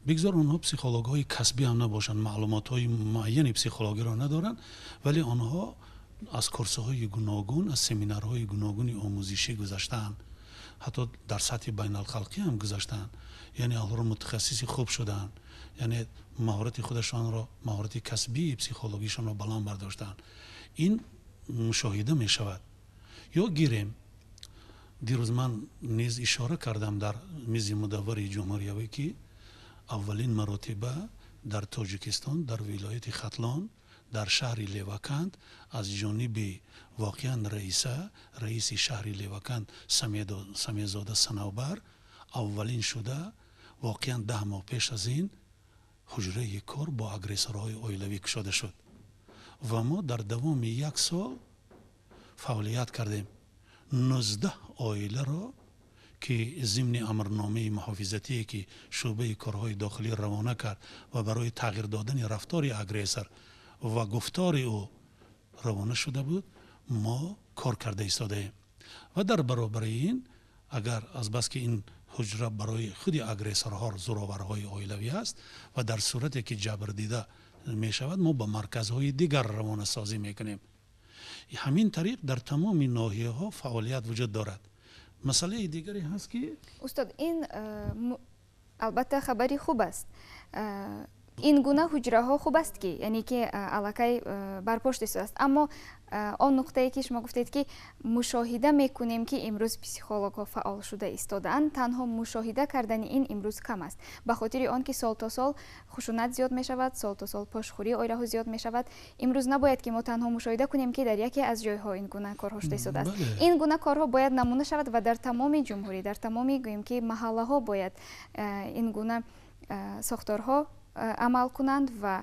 C: Бигзор онҳо психологҳои касбӣ ҳам набошанд, маълумотҳои муайяни психологиро надоранд, вале онҳо аз курсҳои гуногун, аз семинарҳои гуногуни омӯзишӣ гузаштаанд, ҳатто дар сатҳи байналхалқӣ ҳам гузаштаанд, яъне онҳоро мутахассиси хуб шудаанд, яъне маҳорати худашонро, маҳорати касбии психологишонро баланд бардоштаанд. Ин мушоҳида мешавад. Ё гирем, дирӯз ман низ ишора кардам дар мизи мудаввари ҷумҳуриявӣ, ки аввалин маротиба дар Тоҷикистон, дар вилояти Хатлон, дар шаҳри Леваканд аз ҷониби воқеан раиса, раиси шаҳри Леваканд Самезода Санавбар аввалин шуда, воқеан 10 моҳ пеш аз ин ҳуҷраи кор бо агрессорҳои оилавӣ кушода шуд ва мо дар давоми як сол фаъолият кардем. 19 оиларо, ки зимни амрномаи муҳофизатие, ки шӯъбаи корҳои дохилӣ равона кард ва барои тағйир додани рафтори агрессор ва гуфтори ӯ равона шуда буд, мо кор карда истодаем. Ва дар баробари ин, агар азбаски ин ҳуҷра барои худи агрессорҳо, зӯроварҳои оилавӣ аст ва дар сурате ки ҷабр дида мешавад, мо ба марказҳои дигар равонасозӣ мекунем. Ҳамин тариқ дар тамоми ноҳияҳо фаъолият вуҷуд дорад. Масъалаи дигаре ҳаст, ки
A: Устод, ин албатта хабари хуб аст. Ин гуна ҳуҷраҳо хуб аст, ки яъне ки аллакай барпо шудааст, аммо он нуқтае, ки шумо гуфтед, ки мушоҳида мекунем, ки имрӯз психологҳо фаъол шуда истодаанд, танҳо мушоҳида кардани ин имрӯз кам аст, ба хотири он ки сол то сол хушунат зиёд мешавад, сол то сол пошхӯрии оилаҳо зиёд мешавад. Имрӯз набояд, ки мо танҳо мушоҳида кунем, ки дар яке аз ҷойҳо ин гуна корҳо шуда истодааст. Ин гуна корҳо бояд намуна шавад ва дар тамоми ҷумҳурӣ, дар тамоми, гӯем ки, маҳаллаҳо бояд ин гуна сохторҳо амал кунанд ва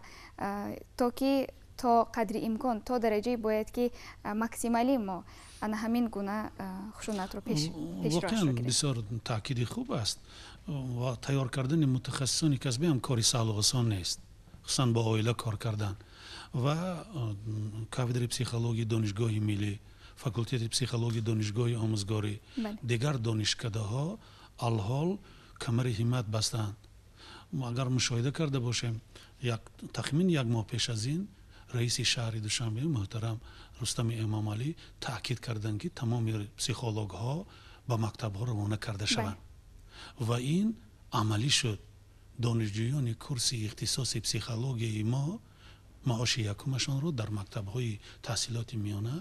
A: то ки то қадри имкон, то дараҷае бояд, ки максималӣ мо ана ҳамин гуна хушунатро пеш
C: Воқеан, бисёр таъкиди хуб аст ва тайёр кардани мутахассисони касбӣ ҳам кори саҳлу осон нест, хусусан бо оила кор кардан. Ва кафедраи психологияи Донишгоҳи миллӣ, факултети психологияи Донишгоҳи омӯзгорӣ, дигар донишкадаҳо Алҳол камари ҳиммат бастаанд. Агар мушоҳида карда бошем, тахмин як моҳ пеш аз ин раиси шаҳри Душанбе муҳтарам Рустами Эмомалӣ таъкид карданд, ки тамоми психологҳо ба мактабҳо равона карда шаванд ва ин амалӣ шуд. Донишҷӯёни курси ихтисоси психологияи мо маоши якумашонро дар мактабҳои таҳсилоти миёна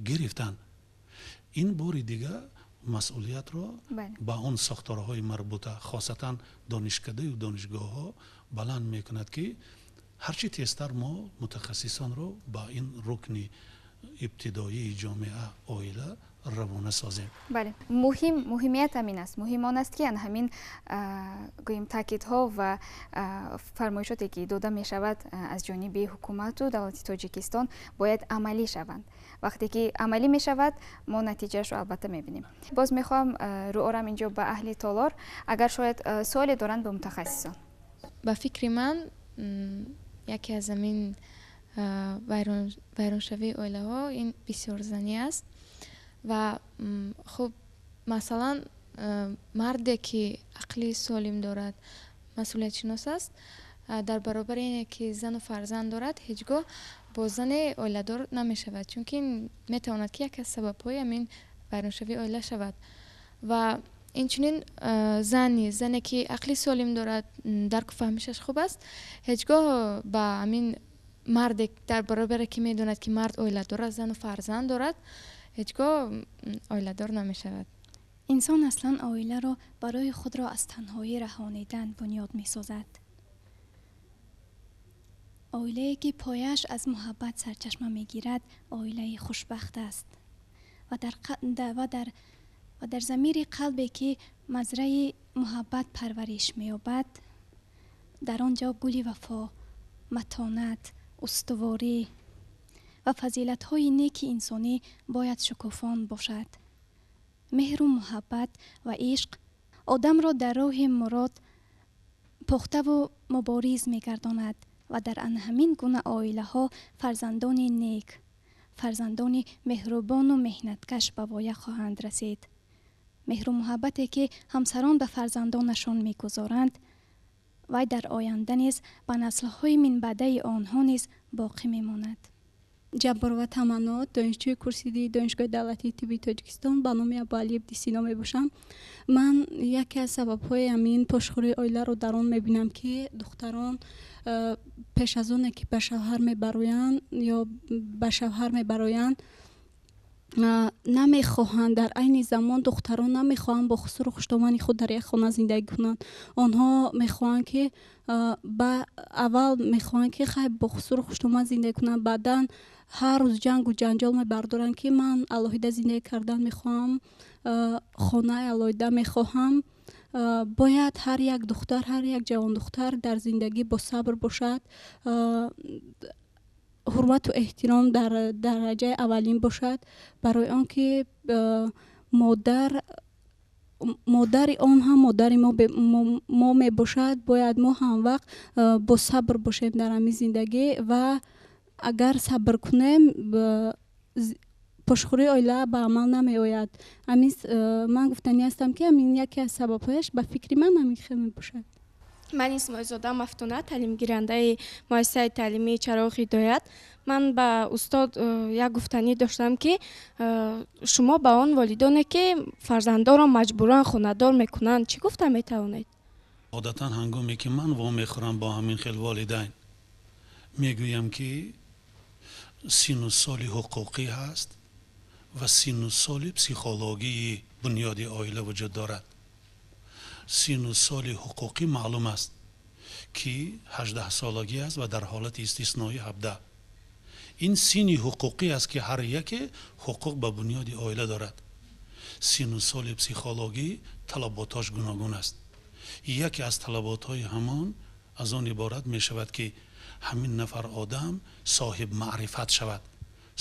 C: гирифтанд. Ин бори дигар масъулиятро ба он сохторҳои марбута, хосатан донишкадаю донишгоҳҳо баланд мекунад, ки ҳарчи тезтар мо мутахассисонро ба ин рукни ибтидоии ҷомеа, оила равона созем.
A: Бале, муҳим муҳимият ҳамин аст. Муҳим он аст, ки ҳамин гӯем таъкидҳо ва фармоишоте, ки дода мешавад аз ҷониби ҳукумату давлати Тоҷикистон, бояд амалӣ шаванд. Вақте ки амалӣ мешавад, мо натиҷаашро албатта мебинем. Боз мехоҳам рӯ орам инҷо ба аҳли толор, агар шояд суоле доранд ба мутахассисон.
I: Ба фикри ман, яке аз ҳамин вайроншавии оилаҳо ин бисёрзанӣ аст. Ва хуб, масалан, марде ки ақли солим дорад, масъулиятшинос аст, дар баробари ине ки зану фарзанд дорад, ҳеҷ гоҳ бо зане оиладор намешавад, чунки ин метавонад ки яке аз сабабҳои ҳамин вайроншавии оила шавад. Ва инчунин зан низ, зане ки ақли солим дорад, дарку фаҳмишаш хуб аст, ҳеҷ гоҳ ба ҳамин марде дар баробаре ки медонад ки мард оиладор аст, зану фарзанд дорад, ҳеҷ гоҳ оиладор намешавад.
J: Инсон аслан оиларо барои худро аз танҳоӣ раҳонидан бунёд месозад. Оилае ки пояш аз муҳаббат сарчашма мегирад, оилаи хушбахт аст ва дар замири қалбе ки мазраи муҳаббат парвариш меёбад, дар он ҷо гули вафо, матонат, устуворӣ ва фазилатҳои неки инсонӣ бояд шукуфон бошад. Меҳру муҳаббат ва ишқ одамро дар роҳи мурод пухтаву мубориз мегардонад ва дар ан ҳамин гуна оилаҳо фарзандони нек, фарзандони меҳрубону меҳнаткаш ба воя хоҳанд расид. Меҳру муҳаббате ки ҳамсарон ба фарзандонашон мегузоранд, вай дар оянда низ ба наслҳои минбаъдаи онҳо низ боқӣ мемонад.
K: Ҷабборова Таманно, донишҷӯи курси Донишгоҳи давлатии тиббии Тоҷикистон ба номи Абуалӣ ибни Сино мебошам. Ман яке аз сабабҳои ҳамин пошхӯрии оиларо дар он мебинам, ки духтарон пеш аз оне ки ба шавҳар мебароянд ё ба шавҳар мебароянд, намехоҳанд, дар айни замон духтарон намехоҳанд бо хусуру хуштомани худ дар як хона зиндагӣ кунанд. Онҳо мехоҳанд ки аввал мехоҳанд ки хай бо хусуру хуштоман зиндагӣ кунанд, баъдан ҳар рӯз ҷангу ҷанҷол мебардоранд, ки ман алоҳида зиндагӣ кардан мехоҳам, хонаи алоҳида мехоҳам. Бояд ҳар як духтар, ҳар як ҷавондухтар дар зиндагӣ бо сабр бошад, ҳурмату эҳтиром дар дараҷаи аввалин бошад, барои он ки модари он ҳам модари мо мебошад. Бояд мо ҳамвақт бо сабр бошем дар ҳамин зиндагӣ ва агар сабр кунем, пошхӯрии оила ба амал намеояд. Ҳамин ман гуфтанӣ ҳастам, ки ҳамин яке аз сабабҳояш ба фикри ман ҳамин хел мебошад.
L: Ман Исмоилзода Мафтуна, таълимгирандаи муассисаи таълимии Чароғи Ҳидоят. Ман ба устод як гуфтанӣ доштам, ки шумо ба он волидоне ки фарзандонро маҷбуран хонадор мекунанд, чӣ гуфта метавонед?
C: Одатан ҳангоме ки ман вомехӯрам бо ҳамин хел волидайн, мегӯям, ки сину соли ҳуқуқӣ ҳаст ва сину соли психологии бунёди оила вуҷуд дорад. Сину соли ҳуқуқӣ маълум аст, ки 18-солагӣ аст ва дар ҳолати истисноӣ 17. Ин синни ҳуқуқӣ аст, ки ҳар яке ҳуқуқ ба бунёди оила дорад. Сину соли психологӣ талаботҳош гуногун аст. Яке аз талаботҳои ҳамон аз он иборат мешавад, ки ҳамин нафар одам соҳиб маърифат шавад,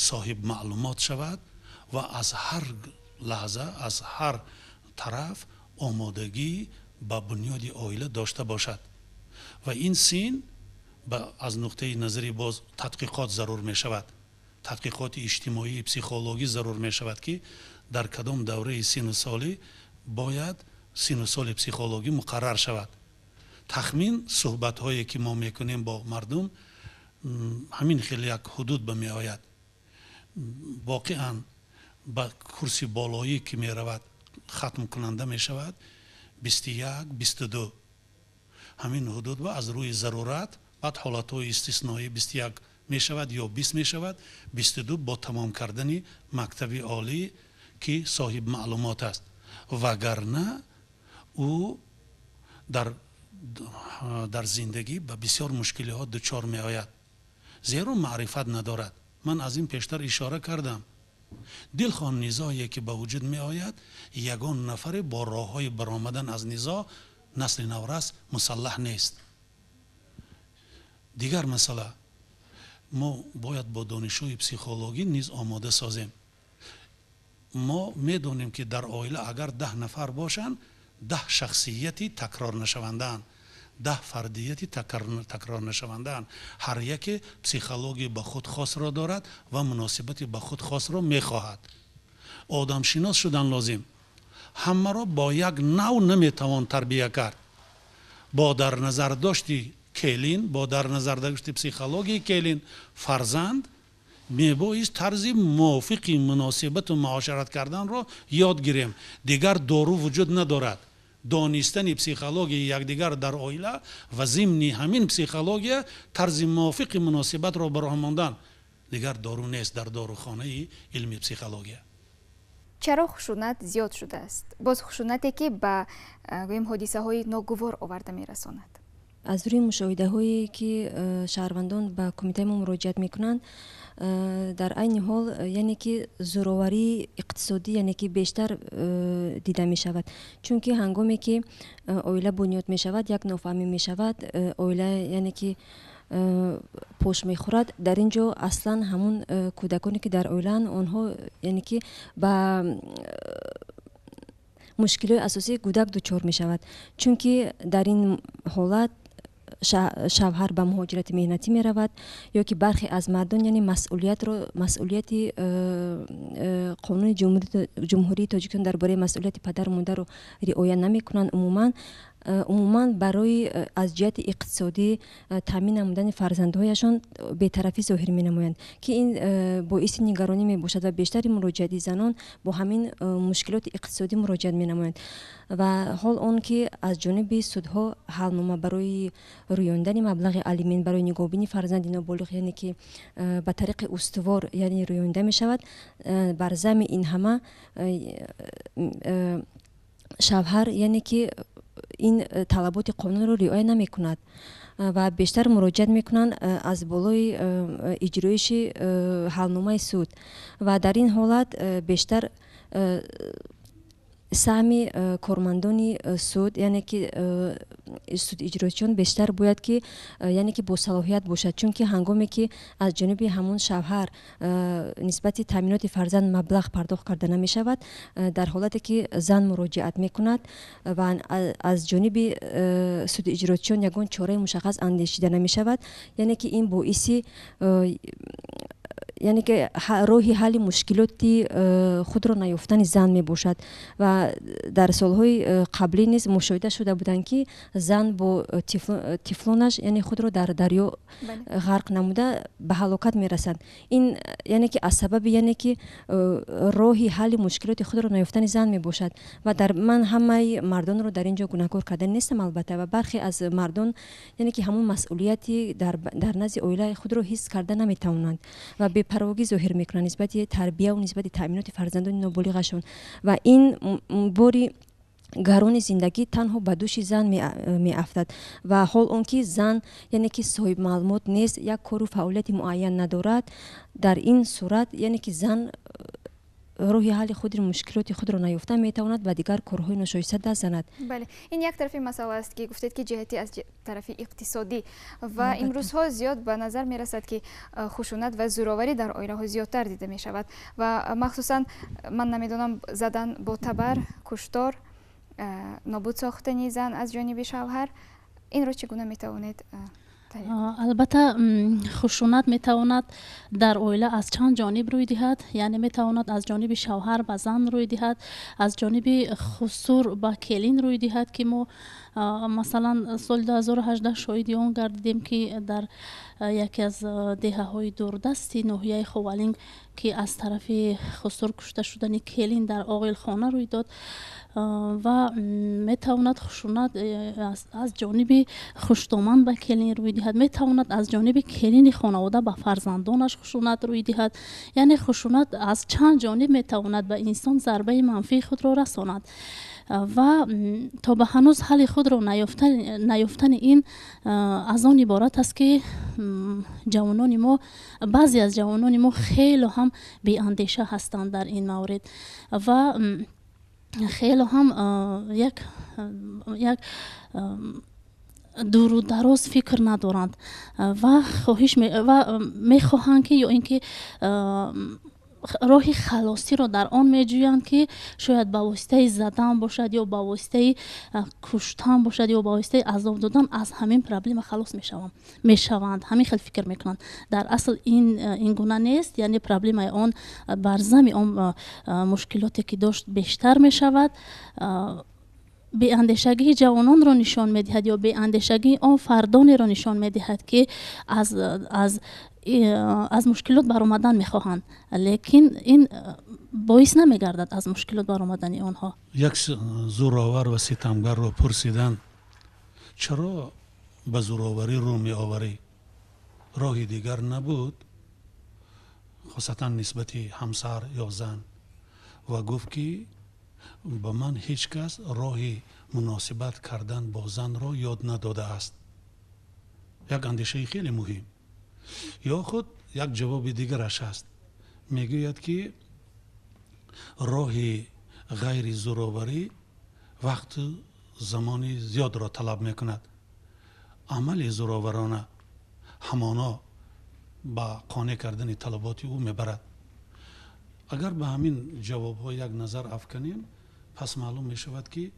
C: соҳиб маълумот шавад ва аз ҳар лаҳза, аз ҳар тараф омодагӣ ба бунёди оила дошта бошад. Ва ин син аз нуқтаи назари боз тадқиқот зарур мешавад, тадқиқоти иҷтимоии психологӣ зарур мешавад, ки дар кадом давраи сину солӣ бояд Сину соли психологӣ муқаррар шавад. Тахмин, суҳбатҳое ки мо мекунем бо мардум, ҳамин хел як ҳудуд ба меояд. Воқеан, ба курси болоӣ ки меравад, хатмкунанда мешавад, 21, 22, ҳамин ҳудуд ва аз рӯи зарурат, баъд ҳолатҳои истисноӣ 21 мешавад ё 20 мешавад, 22 бо тамом кардани мактаби олӣ, ки соҳиб маълумот аст. Вагарна ӯ дар зиндагӣ ба бисёр мушкилиҳо дучор меояд, зеро маърифат надорад. Ман аз ин пештар ишора кардам. Дилхоҳ низоъе ки ба вуҷуд меояд, ягон нафаре бо роҳҳои баромадан аз низоъ насли наврас мусаллаҳ нест. Дигар масъала, мо бояд бо донишҳои психологӣ низ омода созем. Мо медонем, ки дар оила агар 10 нафар бошанд, 10 шахсияти такрорнашавандаанд, 10 фардияти такрорнашавандаанд. Ҳар яке психологияи ба худ хосро дорад ва муносибати ба худ хосро мехоҳад. Одамшинос шудан лозим. Ҳамаро бо як нав наметавон тарбия кард. Бо дар назардошти келин, бо дар назардошти психологияи келин, фарзанд мебоист тарзи мувофиқи муносибату муошарат карданро ёд гирем. Дигар дору вуҷуд надорад. Донистани психологияи якдигар дар оила ва зимни ҳамин психология тарзи мувофиқи муносибатро ба роҳ мондан, дигар дору нест дар дорухонаи илми психология.
A: Чаро хушунат зиёд шудааст? Боз хушунате, ки ба, гӯем, ҳодисаҳои ногувор оварда мерасонад.
B: Аз рӯи мушоҳидаҳое, ки шаҳрвандон ба кумитаи мо муроҷиат мекунанд, дар айни ҳол, яъне ки зӯроварии иқтисодӣ, яъне ки бештар дида мешавад, чунки ҳангоме ки оила бунёд мешавад, як нофаҳмӣ мешавад, оила, яъне ки пош мехӯрад. Дар ин ҷо аслан ҳамун кӯдаконе, ки дар оилаанд, онҳо, яъне ки ба мушкилиҳои асосии кӯдак дучор мешавад, чунки дар ин ҳолат шавҳар ба муҳоҷирати меҳнатӣ меравад ё ки бархе аз мардон, яъне масъулиятро, масъулияти қонуни Ҷумҳурии Тоҷикистон дар бораи масъулияти падару модарро риоя намекунанд. Умуман барои аз ҷиҳати иқтисодӣ таъмин намудани фарзандҳояшон бетарафӣ зоҳир менамоянд, ки ин боиси нигаронӣ мебошад, ва бештари муроҷиати занон бо ҳамин мушкилоти иқтисодӣ муроҷиат менамоянд. Ва ҳол он ки аз ҷониби судҳо ҳалнома барои рӯёндани маблағи алимент барои нигоҳубини фарзанди ноболиғ, яъне ки ба тариқи устувор, яъне рӯёнда мешавад, бар зами ин ҳама шавҳар, яъне ки ин талаботи қонунро риоя намекунад ва бештар муроҷиат мекунанд аз болои иҷроиши ҳалномаи суд. Ва дар ин ҳолат бештар саҳми кормандони суд, яъне ки судиҷроичиён, бештар бояд ки, яъне ки босалоҳият бошад, чунки ҳангоме ки аз ҷониби ҳамон шавҳар нисбати таъминоти фарзанд маблағ пардохт карда намешавад, дар ҳолате ки зан муроҷиат мекунад ва аз ҷониби судиҷроичиён ягон чораи мушаххас андешида намешавад, яъне ки ин боиси, яъне ки роҳи ҳалли мушкилоти худро наёфтани зан мебошад. Ва дар солҳои қаблӣ низ мушоҳида шуда буданд, ки зан бо тифлонаш, яъне худро дар дарё ғарқ намуда ба ҳалокат мерасанд. Ин, яъне ки аз сабаби, яъне ки роҳи ҳалли мушкилоти худро наёфтани зан мебошад. Ва дар ман ҳамаи мардонро дар ин ҷо гунаҳкор кардан нестам, албатта, ва бархе аз мардон, яъне ки ҳамон масъулияти дар назди оилаи худро ҳис карда наметавонанд ва бепарвогӣ зоҳир мекунанд нисбати тарбияву нисбати таъминоти фарзандони ноболиғашон, ва ин бори гарони зиндагӣ танҳо ба дӯши зан меафтад. Ва ҳол он ки зан, яъне ки соҳибмаълумот нест, як кору фаъолияти муайян надорад, дар ин сурат, яъне ки зан роҳи ҳалли худи мушкилоти худро наёфта метавонад ба дигар корҳои ношоиста даст занад.
A: Бале, ин як тарафи масъала аст, ки гуфтед, ки ҷиҳати аз тарафи иқтисодӣ. Ва имрӯзҳо зиёд ба назар мерасад, ки хушунат ва зӯроварӣ дар оилаҳо зиёдтар дида мешавад ва махсусан, ман намедонам, задан бо табар, куштор, нобуд сохтани зан аз ҷониби шавҳар. Инро чӣ гуна метавонед?
D: Албатта, хушунат метавонад дар оила аз чанд ҷониб рӯй диҳад, яъне метавонад аз ҷониби шавҳар ба зан рӯй диҳад, аз ҷониби хусур ба келин рӯй диҳад, ки мо, масалан, соли 2018 шоҳиди он гардидем, ки дар яке аз деҳаҳои дурдасти ноҳияи Ховалинг, ки аз тарафи хусур кушта шудани келин дар оғилхона рӯй дод. Ва метавонад хушунат аз ҷониби хуштоман ба келин рӯй диҳад, метавонад аз ҷониби келини хонавода ба фарзандонаш хушунат рӯй диҳад. Яъне хушунат аз чанд ҷониб метавонад ба инсон зарбаи манфии худро расонад. Ва то ба ҳанӯз ҳалли худро наёфтани ин аз он иборат аст, ки ҷавонони мо, баъзе аз ҷавонони мо хело ҳам беандеша ҳастанд дар ин маврид ва хело ҳам як дуру дароз фикр надоранд ва хоҳиш ва мехоҳанд, ки ё ин ки роҳи халосиро дар он меҷӯянд, ки шояд ба воситаи задан бошад ё ба воситаи куштан бошад ё ба воситаи азоб додан аз ҳамин проблема халос мешаванд. Ҳамин хел фикр мекунанд. Дар асл ин гуна нест, яъне проблемаи он бар зами он мушкилоте, ки дошт, бештар мешавад. Беандешагии ҷавононро нишон медиҳад ё беандешагии он фардонеро нишон медиҳад, ки аз мушкилот баромадан мехоҳанд, лекин ин боис намегардад аз мушкилот баромадани онҳо.
C: Як зӯровар ва ситамгарро пурсиданд: чаро ба зӯроварӣ рӯ меоварӣ, роҳи дигар набуд, хусусан нисбати ҳамсар ё зан? Ва гуфт, ки ба ман ҳеҷ кас роҳи муносибат кардан бо занро ёд надодааст. Як андешаи хеле муҳим. Ё худ як ҷавоби дигараш аст, мегӯяд, ки роҳи ғайри зӯроварӣ вақту замони зиёдро талаб мекунад, амали зӯроварона ҳамоно ба қонеъ кардани талаботи ӯ мебарад. Агар ба ҳамин ҷавобҳо як назар афканем, пас маълум мешавад, ки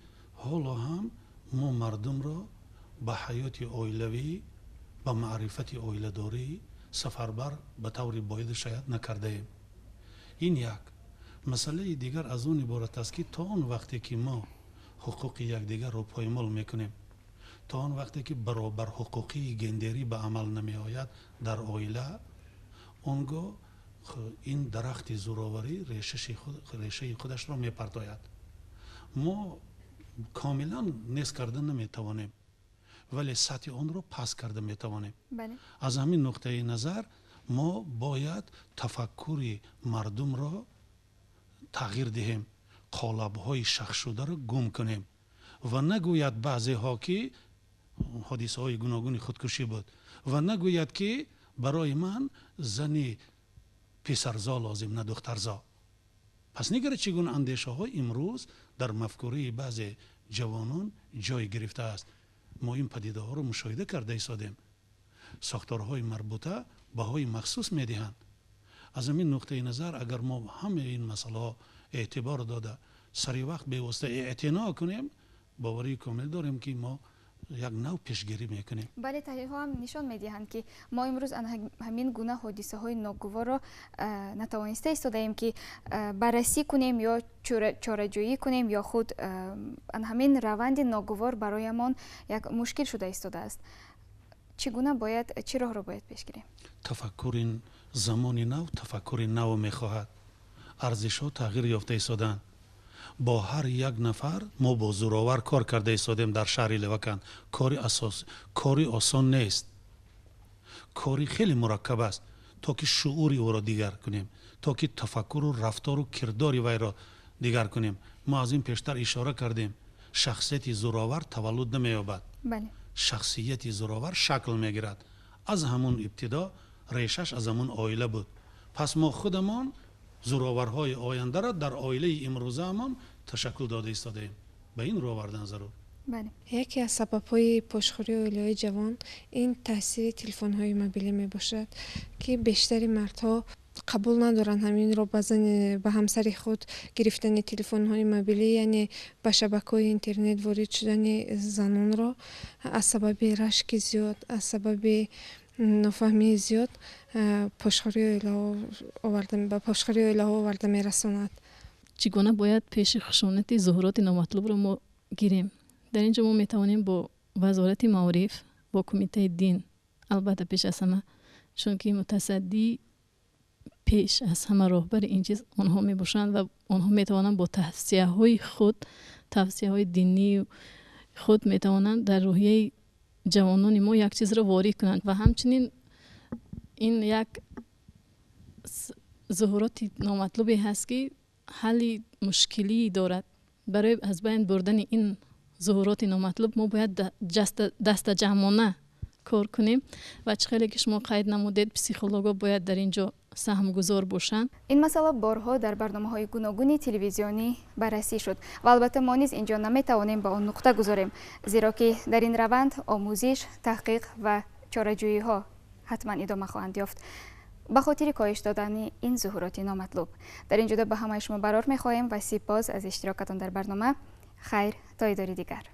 C: ҳоло ҳам мо мардумро ба ҳаёти оилавӣ, ба маърифати оиладорӣ сафарбар ба таври боиду шояд накардаем. Ин як масъалаи дигар аз он иборат аст, ки то он вақте ки мо ҳуқуқи якдигарро поймол мекунем, то он вақте ки баробарҳуқуқии гендерӣ ба амал намеояд дар оила, он гоҳ ин дарахти зӯроварӣ решаи худашро мепартояд. Мо комилан нест карда наметавонем, вале сатҳи онро паст карда метавонем. Аз ҳамин нуқтаи назар мо бояд тафаккури мардумро тағйир диҳем, қолабҳои шахсшударо гум кунем ва нагӯяд баъзеҳо, ки ҳодисаҳои гуногуни худкушӣ буд, ва нагӯяд, ки барои ман зани писарзо лозим, на духтарзо. Пас нигаред, чӣ гуна андешаҳо имрӯз дар мафкураи баъзе ҷавонон ҷой гирифтааст. Мо ин падидаҳоро мушоҳида карда истодем. Сохторҳои марбута баҳои махсус медиҳанд. Аз ҳамин нуқтаи назар, агар мо ҳамаи ин масъалаҳо эътибор дода, сари вақт бевосита эътино кунем, боварии комил дорем, ки мо як нав пешгирӣ мекунем.
A: Бале, таҳлилҳо ҳам нишон медиҳанд, ки мо имрӯз ҳамин гуна ҳодисаҳои ногуворро натавониста истодаем, ки баррасӣ кунем ё чораҷӯӣ кунем, ё худ ҳамин раванди ногувор бароямон як мушкил шуда истодааст. Чӣ гуна бояд, чӣ роҳро бояд пеш гирем?
C: Тафаккури замони нав тафаккури нав мехоҳад. Арзишҳо тағйир ёфта истодаанд. Бо ҳар як нафар мо бо зӯровар кор карда истодем дар шаҳри Леваканд. Кори асос, кори осон нест, кори хеле мураккаб аст, то ки шуури ӯро дигар кунем, то ки тафаккуру рафтору кирдори вайро дигар кунем. Мо аз ин пештар ишора кардем: шахсияти зӯровар таваллуд намеёбад, шахсияти зӯровар шакл мегирад. Аз ҳамун ибтидо решаш аз ҳамун оила буд. Пас мо худамон зӯроварҳои ояндаро дар оилаи имрӯзаамон ташаккул дода истодаем. Ба ин рӯ овардан зарур.
M: Яке аз сабабҳои пошхӯрии оилаҳои ҷавон ин таъсири телефонҳои мобилӣ мебошад, ки бештари мардҳо Қабул надоранд ҳаминро, ба зани, ба ҳамсари худ гирифтани телефонҳои мобилӣ, яъне ба шабакаҳои интернет ворид шудани занонро аз сабаби рашки зиёд, аз сабаби нофаҳмии зиёд пошхӯрии оилаҳо оварда, ба пошхӯрии оилаҳо оварда мерасонад.
D: Чӣ гуна бояд пеши хушунати зуҳуроти номатлубро мо гирем? Дар ин ҷо мо метавонем бо Вазорати маориф, бо Кумитаи дин, албатта, пеш аз ҳама, чунки мутасаддӣ пеш аз ҳама роҳбари ин чиз онҳо мебошанд ва онҳо метавонанд бо тавсияҳои худ, тавсияҳои динии худ метавонанд дар рӯҳияи ҷавонони мо як чизро ворид кунанд. Ва ҳамчунин ин як зуҳуроти номатлубе ҳаст, ки ҳалли мушкилӣ дорад. Барои аз байн бурдани ин зуҳуроти номатлуб мо бояд дастаҷамъона кор кунем ва чӣ хеле ки шумо қайд намудед, психолого бояд дар ин ҷо саҳмгузор бошанд.
A: Ин масъала борҳо дар барномаҳои гуногуни телевизионӣ баррасӣ шуд ва албатта мо низ инҷо наметавонем ба он нуқта гузорем, зеро ки дар ин раванд омӯзиш, таҳқиқ ва чораҷӯиҳо ҳатман идома хоҳанд ёфт ба хотири коҳиш додани ин зуҳуроти номатлуб. Дар ин ҷода ба ҳамаи шумо барор мехоҳем ва сипос аз иштирокатон дар барнома. Хайр, то дидори дигар.